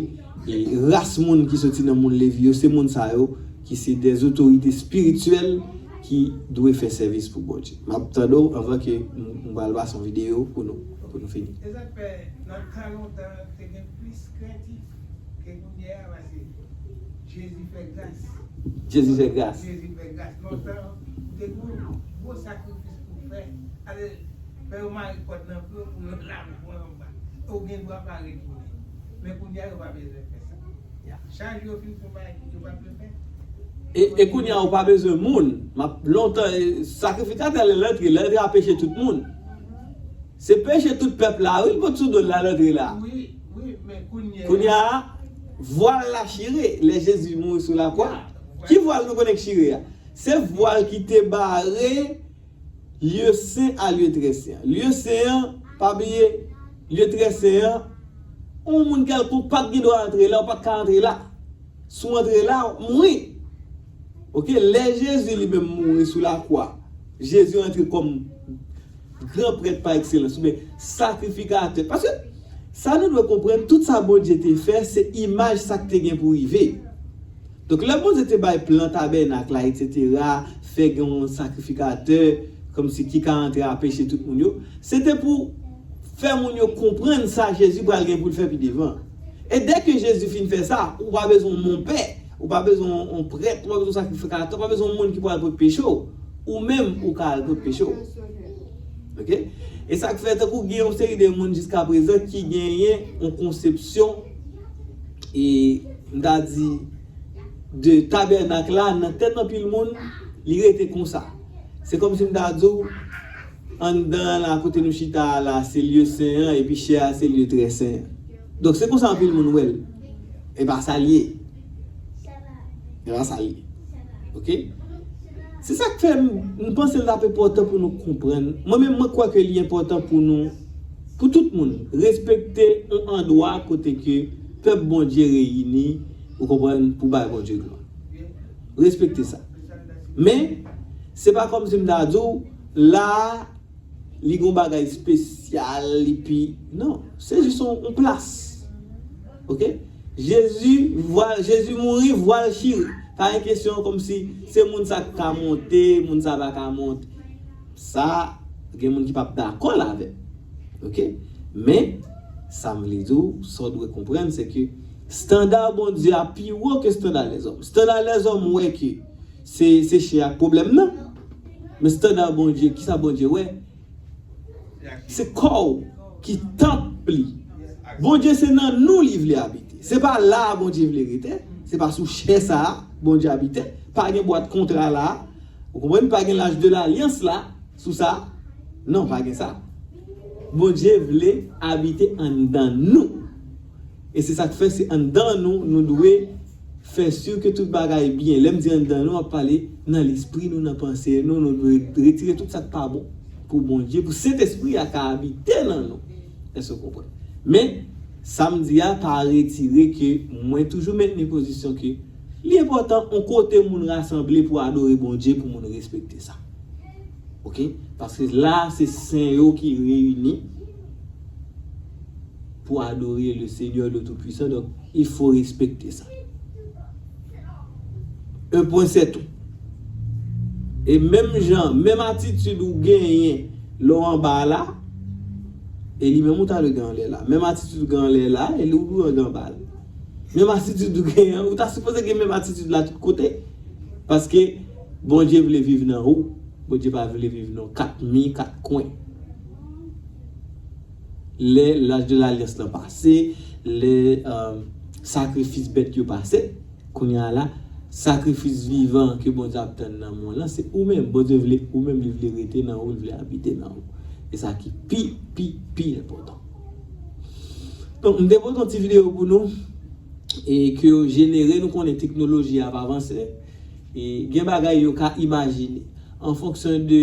E ras moun ki soti nan moun Levi yo, se moun sa yo ki se de otorite espirityèl ki dwe fè sèvis pou Bondye. M ap tande w anvan ke m, m pral pase yon videyo pou nou, pou nou fini. E sa k fè, nan tan lontan, te gen plis krentif ke kounye a, paske Jezi fè gras. Jezi fè gras. Jezi fè gras. Lontan, ou te gen yon gwo sakrifis pou fè. Ale, fè yo mare kòd nan pye w pou yo lave pou anba. Ou gen dwa pa retounen. Men kounye a, yo pa bezwen fè sa. Chaj yo fin fè bagay, yo pa bezwen fè. E, e kounye a, ou pa bezwen moun. M ap lontan, e, sakrifikatè, lè l antre, l antre a peche tout moun. Se peche tout pèp la, wi, l pot sou do l la, l antre la. Wi, wi, men kounye a. Kounye a, vwal la chire, lè Jezi mouri sou lakwa. Ki vwal nou konnen k chire a? Se vwal ki te bare lye sen a lye trè sen an. Lye sen an, pa bliye, lye trè sen an, yon moun kèlkonk pa t gen dwa antre la, ou pa t ka antre la. Si w antre la, w ap mouri. Oke, lè Jezi li menm mouri sou lakwa, Jezi antre kòm gran prèt pa ekselans, oubyen sakrifikatè. Paske Sa nou dwe konprann, tout sa Bondye te fè, se imaj sa k te gen pou rive. Donk, lè Bondye te bay plan tabènak la, etsetera, fè gen yon sakrifikatè, kòmsi ki ka antre a peche tout moun yo, se te pou fè moun yo konprann sa Jezi pral gen pou l fè pi devan. E dèke Jezi fin fè sa, ou pa bezwen yon monpè, ou pa bezwen yon, yon prèt, ou pa bezwen yon sakrifikatè, ou pa bezwen yon moun ki pral pot peche w. Ou menm, ou ka al pot peche w. Ok? E sa k fè, tankou gen yon seri de moun jiska prezan ki genyen yon konsepsyon, e m ta di, de tabènak la, nan tèt anpil moun, li rete konsa. Se kòmsi m ta di w, anndan la, kote nou chita a la, se lye sen an, epi chè a, se lye trè sen an. Donk, se konsa anpil moun wè l. E pa sa l ye. E pa sa l ye. Ok? Se sa k fè m, m panse l t ap enpòtan pou nou konprann. Mwen menm, mwen kwè ke li enpòtan pou nou, pou tout moun, respekte yon andwa kote ke pèp Bondye reyini, ou konprann, pou bay Bondye glwa. Respekte sa. Men, se pa kòmsi m ta di w, la a, li gon bagay espesyal, li pi, non, se jis yon, yon plas. Ok? Jezi, vwa, Jezi mouri, vwal chire. Pa gen kesyon kòmsi se moun sa k ka monte, moun sa pa ka monte. Sa, gen moun ki p ap dakò l avè m. Ok? Men, sa m vle di w, sa w dwe konprann, se ke estanda Bondye a pi wo ke estanda lèzòm. Estanda lèzòm wè ke se, se chè a k pwoblèm nan. Men estanda Bondye, kisa Bondye wè? Se kò w ki tanp li. Bondye se nan nou li vle abite. Se pa la a Bondye vle rete. Se pa sou chè sa a Bondye abite. Pa gen bwat kontra la a. Ou konprann? Pa gen laj de lalyans la sou sa. Non, pa gen sa. Bondye vle abite anndan nou. E se sa k fè se anndan nou, nou dwe fè si ke tout bagay byen. Lè m di anndan nou, m ap pale nan lespri nou, nan panse nou, nou dwe retire tout sa k pa bon pou Bondye, pou Sentespri a ka abite nan nou. Èske w konprann? Men, sa m di a pa retire ke mwen toujou mentni pozisyon ke li enpòtan yon kote moun rasanble pou adore Bondye, pou moun respekte sa. Ok? Paske la, se sen yo ki reyini pou adore le Seigneur, le Tout-Puissant. Donk, il faut respecter sa. Un point, c'est tout. E menm jan, menm atitid ou genyen lè w anba la, e li menm ou ta dwe gen anlè la. Menm atitid ou gen anlè la, e li ou dwe gen anba la. Menm atitid ou genyen, ou ta sipoze gen menm atitid la tout kote. Paske Bondye vle viv nan ou. Bondye pa vle viv nan kat mi, kat kwen. Lè laj de lalyans lan pase, lè, euh, sakrifis bèt yo pase, kounye a la, sakrifis vivan ke Bondye ap tann nan men w lan, se ou menm. Bondye vle ou menm, li vle rete nan ou, li vle abite nan ou. E sa ki pi, pi, pi enpòtan. Donk, m te pote yon ti videyo pou nou, e ke yo jenere, nou konnen teknoloji ap avanse, e gen bagay yo ka imajine, an fonksyon de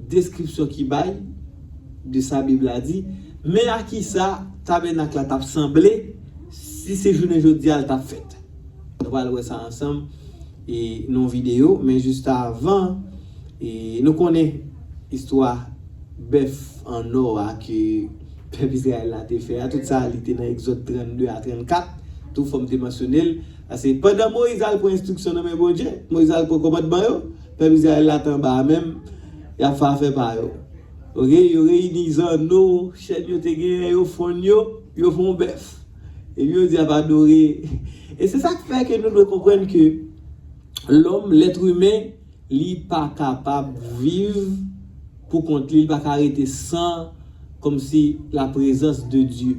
deskripsyon ki bay, de sa Bib la di, men a kisa tabènak la t ap sanble si se jounen jodi a l t ap fèt. Nou pral wè sa ansanm, e, nan yon videyo, men jis avan, e, nou konnen istwa bèf an nò a ke pèp Izrayèl la te fè a, tout sa li te nan Egzòd trannde a trannkat, tou fò m te mansyone l, paske pandan Moyiz al pran enstriksyon nan men Bondye, Moyiz al pran kòmandman yo, pèp Izrayèl la t anba a menm, y ap fè afè pa yo. Ok, yo reyini zanno, chèn yo te genyen, yo fonn yo, yo fè yon bèf. Epi yo di ap adore. E se sa k fè ke nou dwe konprann ke lòm, lèt imen, li pa kapab viv pou kont li, li pa ka rete san kòmsi la prezans de Dye.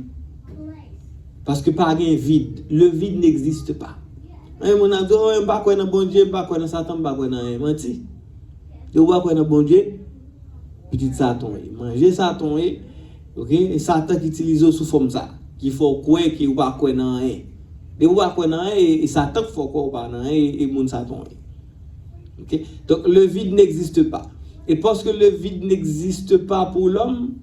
Paske pa gen vid. Le vide n'existe pas. Anyen moun ap di, oh, m pa kwè nan Bondye, m pa kwè nan Satan, m pa kwè nan anyen. Manti. Depi w pa kwè nan Bondye, pitit Satan w ye. Manje Satan w ye. Ok? E Satan ki itilize w sou fòm sa. Ki fè w kwè ke w pa kwè nan anyen. Depi w pa kwè nan anyen, e, e Satan k fè w kwè w pa nan anyen, e, e moun Satan w ye. Ok? Donk, le vide n'existe pas. E paske le vide n'existe pas pou lòm,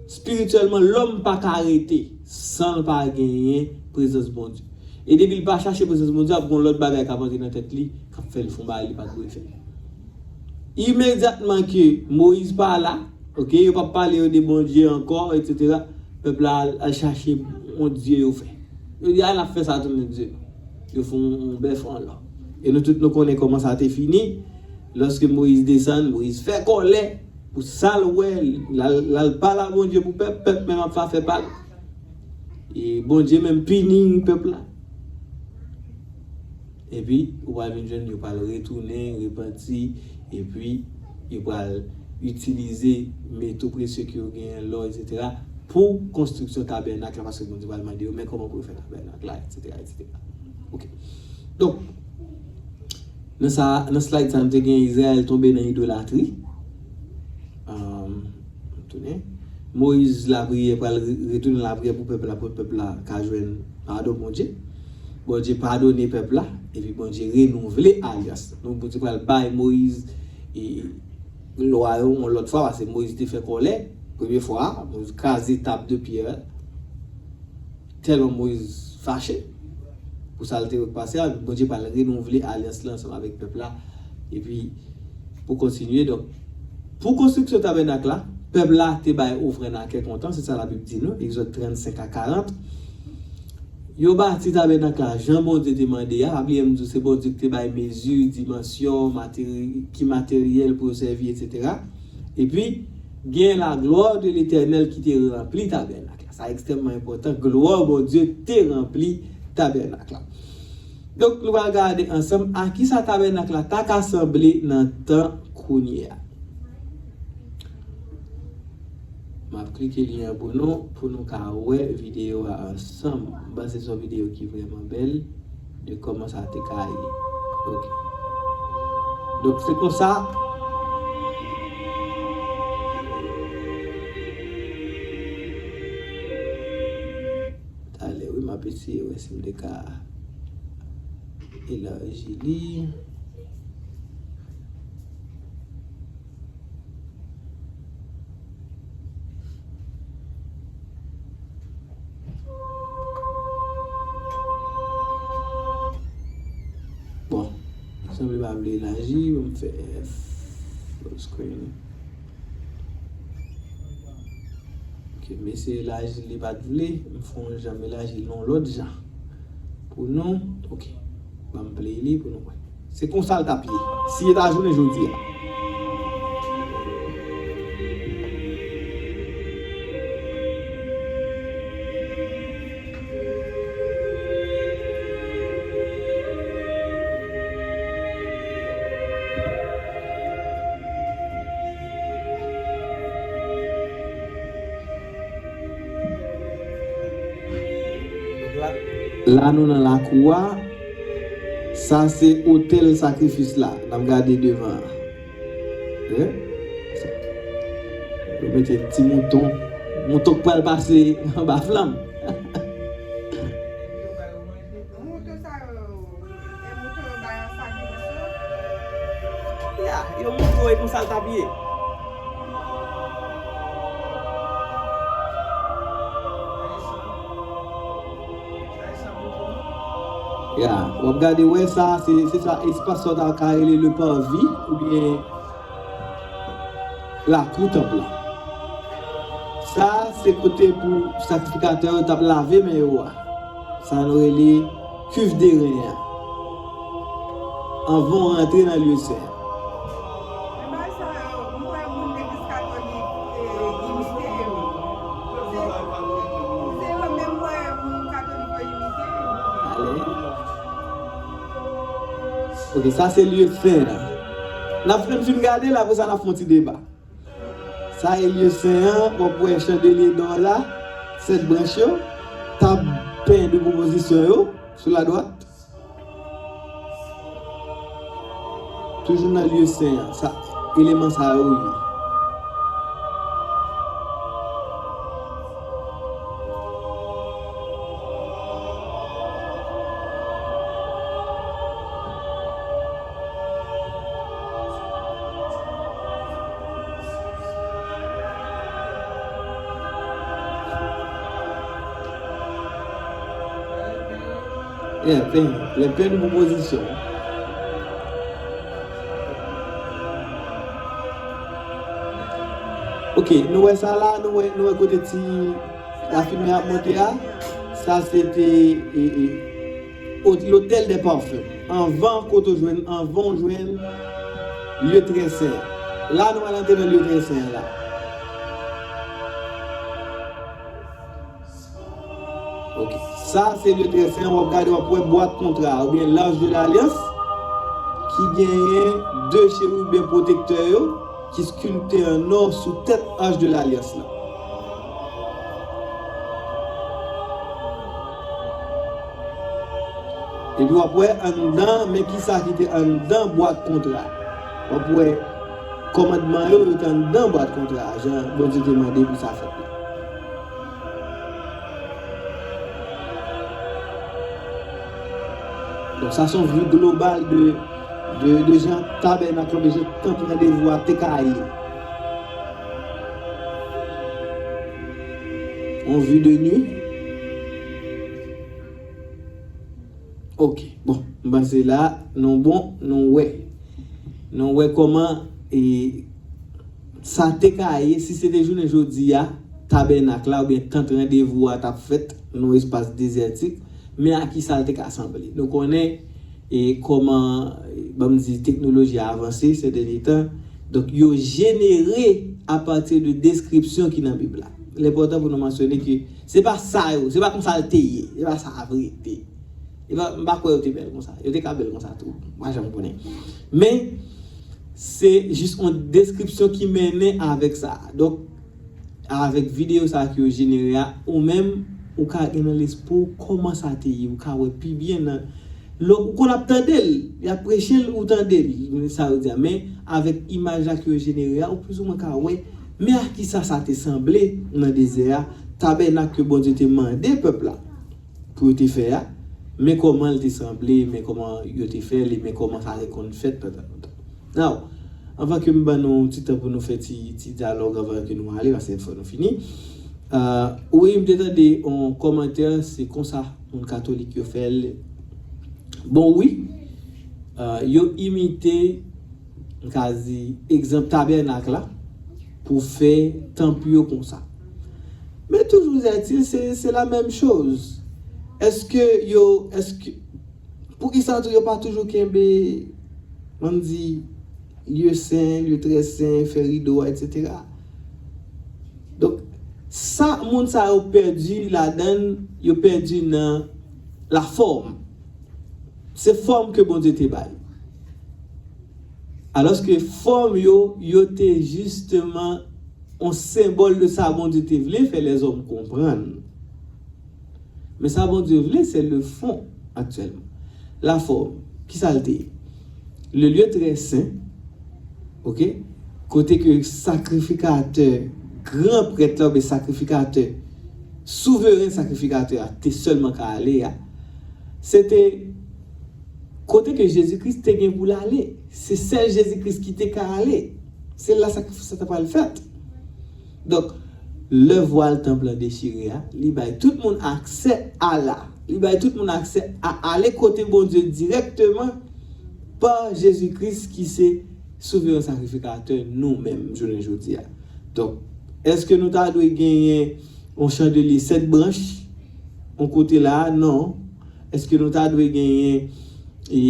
espirityèlman, lòm pa ka rete san l pa genyen prezans Bondye. E depi l pa chache prezans Bondye, ap gen yon lòt bagay k ap antre nan tèt li, k ap fè l fè yon bagay li pa t dwe fè. Imedyatman ke Moyiz pa la, ok, yo p ap pale yo de Bondye ankò, etsetera. Pèp la al, al chache yon dye yo fè. Yo di, "A, n ap fè sa tounen dye nou." Yo fè yon, yon bèf an lò. E nou tout nou konnen kòman sa te fini. Lòske Moyiz desann, Moyiz fè kòlè pou sa l wè, l al, l al pale a Bondye pou pèp, pèp menm ap fè pa l. E Bondye menm pini pèp la. Epi, ou pral vin jwenn yo pral retounen, repanti, epi yo pral itilize meto presye ke yo genyen, lò, etsetera, pou konstriksyon tabènak la, paske Bondye pral mande yo, men kòman pou yo fè tabènak la, etsetera, etsetera. Ok. Donk, nan sa, nan slide sa, nou te gen Izrayèl tonbe nan idolatri. Ahn, m tounen. Moyiz lapriyè pral re-, retounen lapriyè pou pèp la, pou pèp la ka jwenn padon Bondye. Bondye padone pèp la, epi Bondye renouvle alyans. Donk, Bondye pral bay Moyiz, e, lwa yo yon lòt fwa, paske Moyiz te fè kòlè, premye fwa, Moyiz kraze tab de pyè, tèlman Moyiz fache pou sa l te wè k pase a, Bondye pral renouvle alyans la ansanm avèk pèp la, epi pou kontinye. Donk, pou konstriksyon tabènak la, pèp la te bay ofrann a kè kontan, se sa Labib di nou, Egzòd trannsenk a karant. Yo bati tabènak la jan Bondye te mande a. Pa bliye m di w, se Bondye ki te bay mezi, dimansyon, materi-, ki materyèl pou yo sèvi, etsetera. Epi, gen la gloire de l'Éternel ki te ranpli tabènak la. Sa ekstrèmman enpòtan. Glwa Bondye te ranpli tabènak la. Donk, nou va gade ansanm a kisa tabènak la ta ka sanble nan tan kounye a. M ap klike lyen an pou nou, pou nou ka wè videyo a ansanm. M panse se yon videyo ki vrèman bèl de kòman sa te ka ye. Ok. Donk, se konsa. Talè, wi, m ap eseye wè si m te ka elaji li. Bon, sanble pa vle elaji, ban m fè full screen. Ok, m eseye elaji, li pa t vle, m fè yon jan, m elaji l yon lòt jan. Pou nou, ok, ban m play li pou nou wè. Se konsa l t ap ye, si e ta jounen jodi a. La, nou nan lakou a. Sa se otèl sakrifis la. N ap gade devan an. Wi. Yo mete ti mouton. Mouton k pral pase anba flanm. Mouton sa yo, e mouton yo bay an sakrifis yo? Ya, yo mouton e konsa l t ap ye. Ya, w ap gade, wè sa, se, se sa espas sa w ta ka rele le parvis, oubyen lakou tanp lan. Sa, se kote pou sakrifikatè yo t ap lave men yo a. Sa nou rele cuve d'airain an. Anvan w rantre nan lye sen an. Men bagay sa yo, m wè moun legliz katolik, e, imite yo. Se, se yo menm m wè moun katolik yo imite yo. Ale. Ok, sa se lye sen an. N ap fin, fin gade l, apre sa n ap fè yon ti deba. Sa e lye sen an, w ap wè chandelye dò la, sèt branch yo, tab pen de pwopozisyon yo, sou la dwat. Toujou nan lye sen an, sa, eleman sa yo ye. Yeah, pen, le pen de pwopozisyon. Ok, nou wè sa la, nou wè, nou wè kote ti, Lafimen ap monte a, sa se te e, e, ot- lotèl dè pafen. Anvan kote w jwenn, anvan w jwenn lye trè sen. La nou al antre nan lye trè sen an la. Ok. Sa se lye trè sen, w ap gade, w ap wè bwat kontra a, oubyen l'Arche de l'Alliance, ki genyen de cheriben pwotektè yo, ki skilpte an nò sou tèt Arche de l'Alliance la. Epi w ap wè anndan, men kisa ki te anndan bwat kontra. W ap wè kòmandman yo, yo te anndan bwat kontra, jan Bondye te mande pou sa fèt la. Donk, sa se yon vi global de, de, de jan tabènak la, de jan tanp randevou a te ka ye. Yon vi de nwi. Ok, bon, m panse la, nou bon, nou wè. Nou wè kòman, e, sa te ka ye si se te jounen jodi a, tabènak la oubyen tant randevou a t ap fèt nan yon espas dezètik, men a ki sa l te ka sanble. Nou konnen, e, kòman, e, ban m di, teknoloji a avanse sètèn tan. Donk, yo jenere apati de deskripsyon ki nan Bib la. L enpòtan pou nou mansyone ke se pa sa yo, se pa konsa l te ye, se pa sa vre te ye. E pa, m pa kwè yo te bèl konsa. Yo te ka bèl konsa tou. M pa janm konnen. Men, se jis yon deskripsyon ki mennen avèk sa. Donk, avèk videyo sa ki yo jenere a, ou menm, ou ka gen nan lespri w kòman sa te ye. Ou ka wè pi byen nan, lè ou konn ap tande l, y ap preche l, ou tande l, sa yo di a. Men, avèk imaj la ki yo jenere a, ou plizoumwen ka wè, men a ki sa sa te sanble nan dezè a, tabènak ke Bondye te mande pèp la pou yo te fè a, men kòman l te sanble, men kòman yo te fè l, e men kòman sa te konn fèt pandan lontan. Now, anvan ke m ban nou ti tan pou nou fè ti, ti dyalòg anvan ke nou ale, paske fò nou fini. Ah, wi, m te tande yon kòmantè, se konsa moun katolik yo fè l. Bon, wi, ah, yo imite, m ka di, egzanp tabènak la pou fè tanp yo konsa. Men toujours est-il, se, se la menm choz. Èske yo, èske, poukisa tou yo pa toujou kenbe, ann di, lye sen, lye trè sen, fè rido a, etsetera? Donk, sa moun sa yo pèdi ladan l, yo pèdi nan lafòm. Se fòm ke Bondye te bay. Alòske fòm yo, yo te jisteman yon senbòl de sa Bondye te vle fè lèzòm konprann. Men sa Bondye vle, se le fond aktyèlman. Lafòm, kisa l te ye? Le lieu très saint, ok? Kote ke sakrifikatè, gran prèt la, oubyen sakrifikatè, souveren sakrifikatè a, te sèlman ka ale a, se te kote ke Jezi Kris te gen pou l ale. Se sèl Jezi Kris ki te ka ale. Se la sakrifis la ta pral fèt. Donk, lè vwal tanp lan dechire a, li bay tout moun aksè a la. Li bay tout moun aksè a ale kote Bondye dirèkteman pa Jezi Kris ki se souveren sakrifikatè nou menm jounen jodi a. Donk, èske nou ta dwe genyen yon chandelye sèt branch yon kote la a? Non. Èske nou ta dwe genyen, e,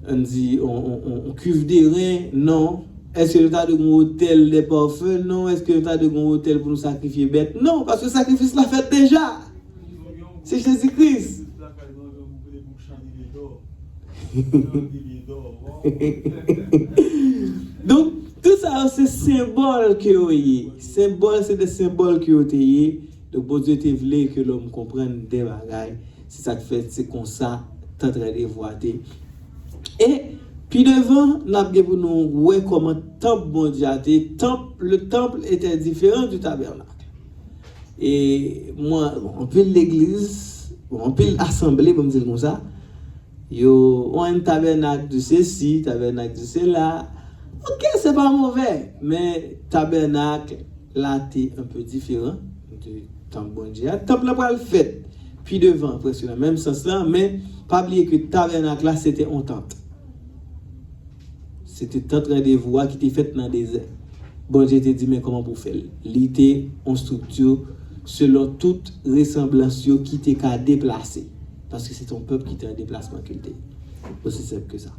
ann di, on, on, on, on kuiv de ren? Non. Èske nou ta dwe gen yon otèl de pafen? Non. Èske nou ta dwe gen yon otèl pou nou sakrifye bèt? Non, paske sakrifis la fèt deja. Se Jezi Kris. Donk, tout sa yo se senbòl ke yo ye. Senbòl, se de senbòl ke yo te ye. Donk, Bondye te vle ke lòm konprann de bagay. Se sa k fè se konsa tant randevou a te. E pi devan, n ap gen pou nou wè kòman tanp Bondye a te. Tanp, le temple était différent du tabernacle. E mwen, bon, anpil legliz, bon, anpil asanble, ban m di l konsa, yo, on tabènak de sesi, tabènak de sela. Ok, se pa move, men tabènak la te un peu diferan de tanp Bondye a. Tanp lan pral fèt pi devan, prèske nan menm sans lan, men pa bliye ke tabènak la, se te on tant. Se te tant randevou a ki te fèt nan dezè. Bondye te di, men kòman pou w fè l? Li te on estrikti selon tout resanblans yo ki te ka deplase. Paske se te yon pèp ki te an deplasman kiltirèl. Osi senp ke sa.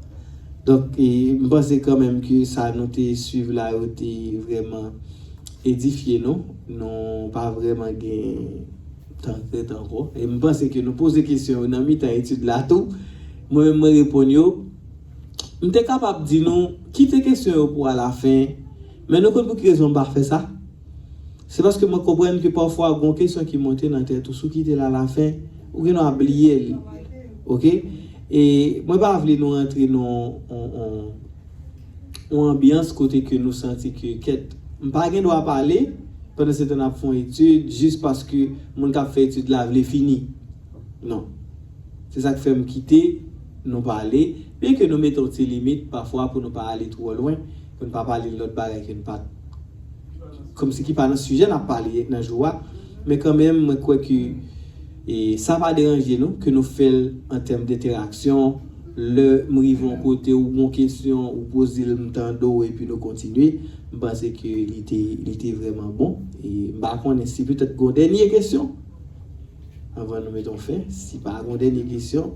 Donk, e, m panse kanmenm ke sa nou te swiv la yo te vrèman edifye nou. Nou pa vrèman gen tan ret ankò. E m panse ke nou poze kesyon yo nan mitan etid la tou. Mwen menm mwen reponn yo. M te kapab di nou, kite kesyon yo pou alafen, men nou konn pou ki rezon m pa fè sa? Se paske mwen konprann ke pafwa gon kesyon ki monte nan tèt ou, si w kite l alafen, ou gen dwa bliye l. Oke? E mwen pa vle nou rantre nan yon, yon, yon anbyans kote ke nou santi ke, kèt, m pa gen dwa pale, pandan se tan n ap fè yon etid, jis paske moun k ap fè etid la vle fini. Non. Se sa k fè m kite nou pale, byen ke nou mete yon ti limit pafwa pou nou pa ale twò lwen, pou nou pa pale lòt bagay ke nou pa, kòmsi ki pa nan sijè n ap pale nan jou a. Men kanmenm, mwen kwè ke, e, sa pa deranje nou, ke nou fè l an tèm de entèraksyon. Lè m rive yon kote, ou gon kesyon, ou poze l, m tande w, epi nou kontinye. M panse ke li te, li te vrèman bon. E m pa konnen si petèt gon dènye kesyon anvan nou mete yon fen. Si pa gon dènye kesyon,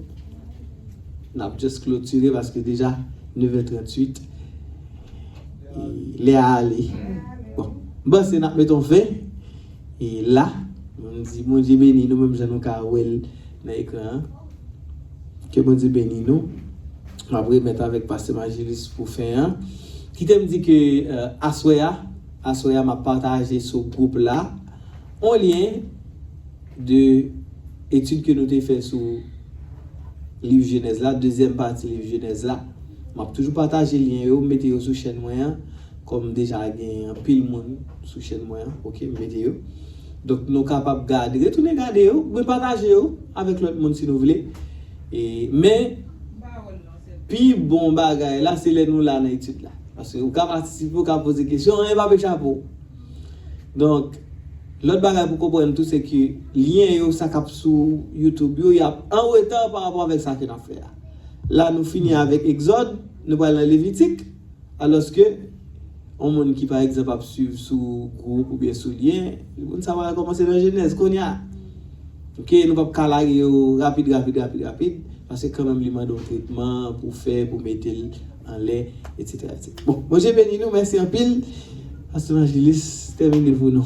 n ap just klotire paske deja nevè tranntuit. E lè a ale. Bon, m panse n ap mete yon fen. E la, m di Bondye beni nou, menm jan nou ka wè l nan ekran an. Ke Bondye beni nou. M ap remèt avèk Pastè Majilis pou fen an. Kite m di ke, euh, aswè a, aswè a, m ap pataje sou gwoup la yon lyen de etid ke nou te fè sou liv Jenèz la, dezyèm pati liv Jenèz la. M ap toujou pataje lyen yo, m mete yo sou chèn mwen an, kòm deja gen anpil moun sou chèn mwen an, oke, m mete yo. Donk, nou kapab gade, retounen gade yo, oubyen pataje yo avèk lòt moun si nou vle. E, men, pi bon bagay la, se lè nou la nan etid la. Paske ou ka patisipe, ou ka poze kesyon, anyen p ap echape w. Donk, lòt bagay pou konprann tou, se ke lyen yo, sa k ap sou YouTube yo, y ap an reta pa rapò avèk sa ke n ap fè a. La, nou fini avèk Egzòd, nou pral nan Levitik, alòske yon moun ki, pa egzanp, ap swiv sou gwoup oubyen sou lyen, moun sa pral kòmanse nan Jenèz kounye a. Oke, nou p ap ka lage yo rapid, rapid, rapid, rapid, paske kanmenm li mande yon tretman pou fè, pou mete l anlè, etsetera, etsetera. Bon, Bondye beni nou, mèsi anpil. Pastè Evanjelis, tèmine pou nou.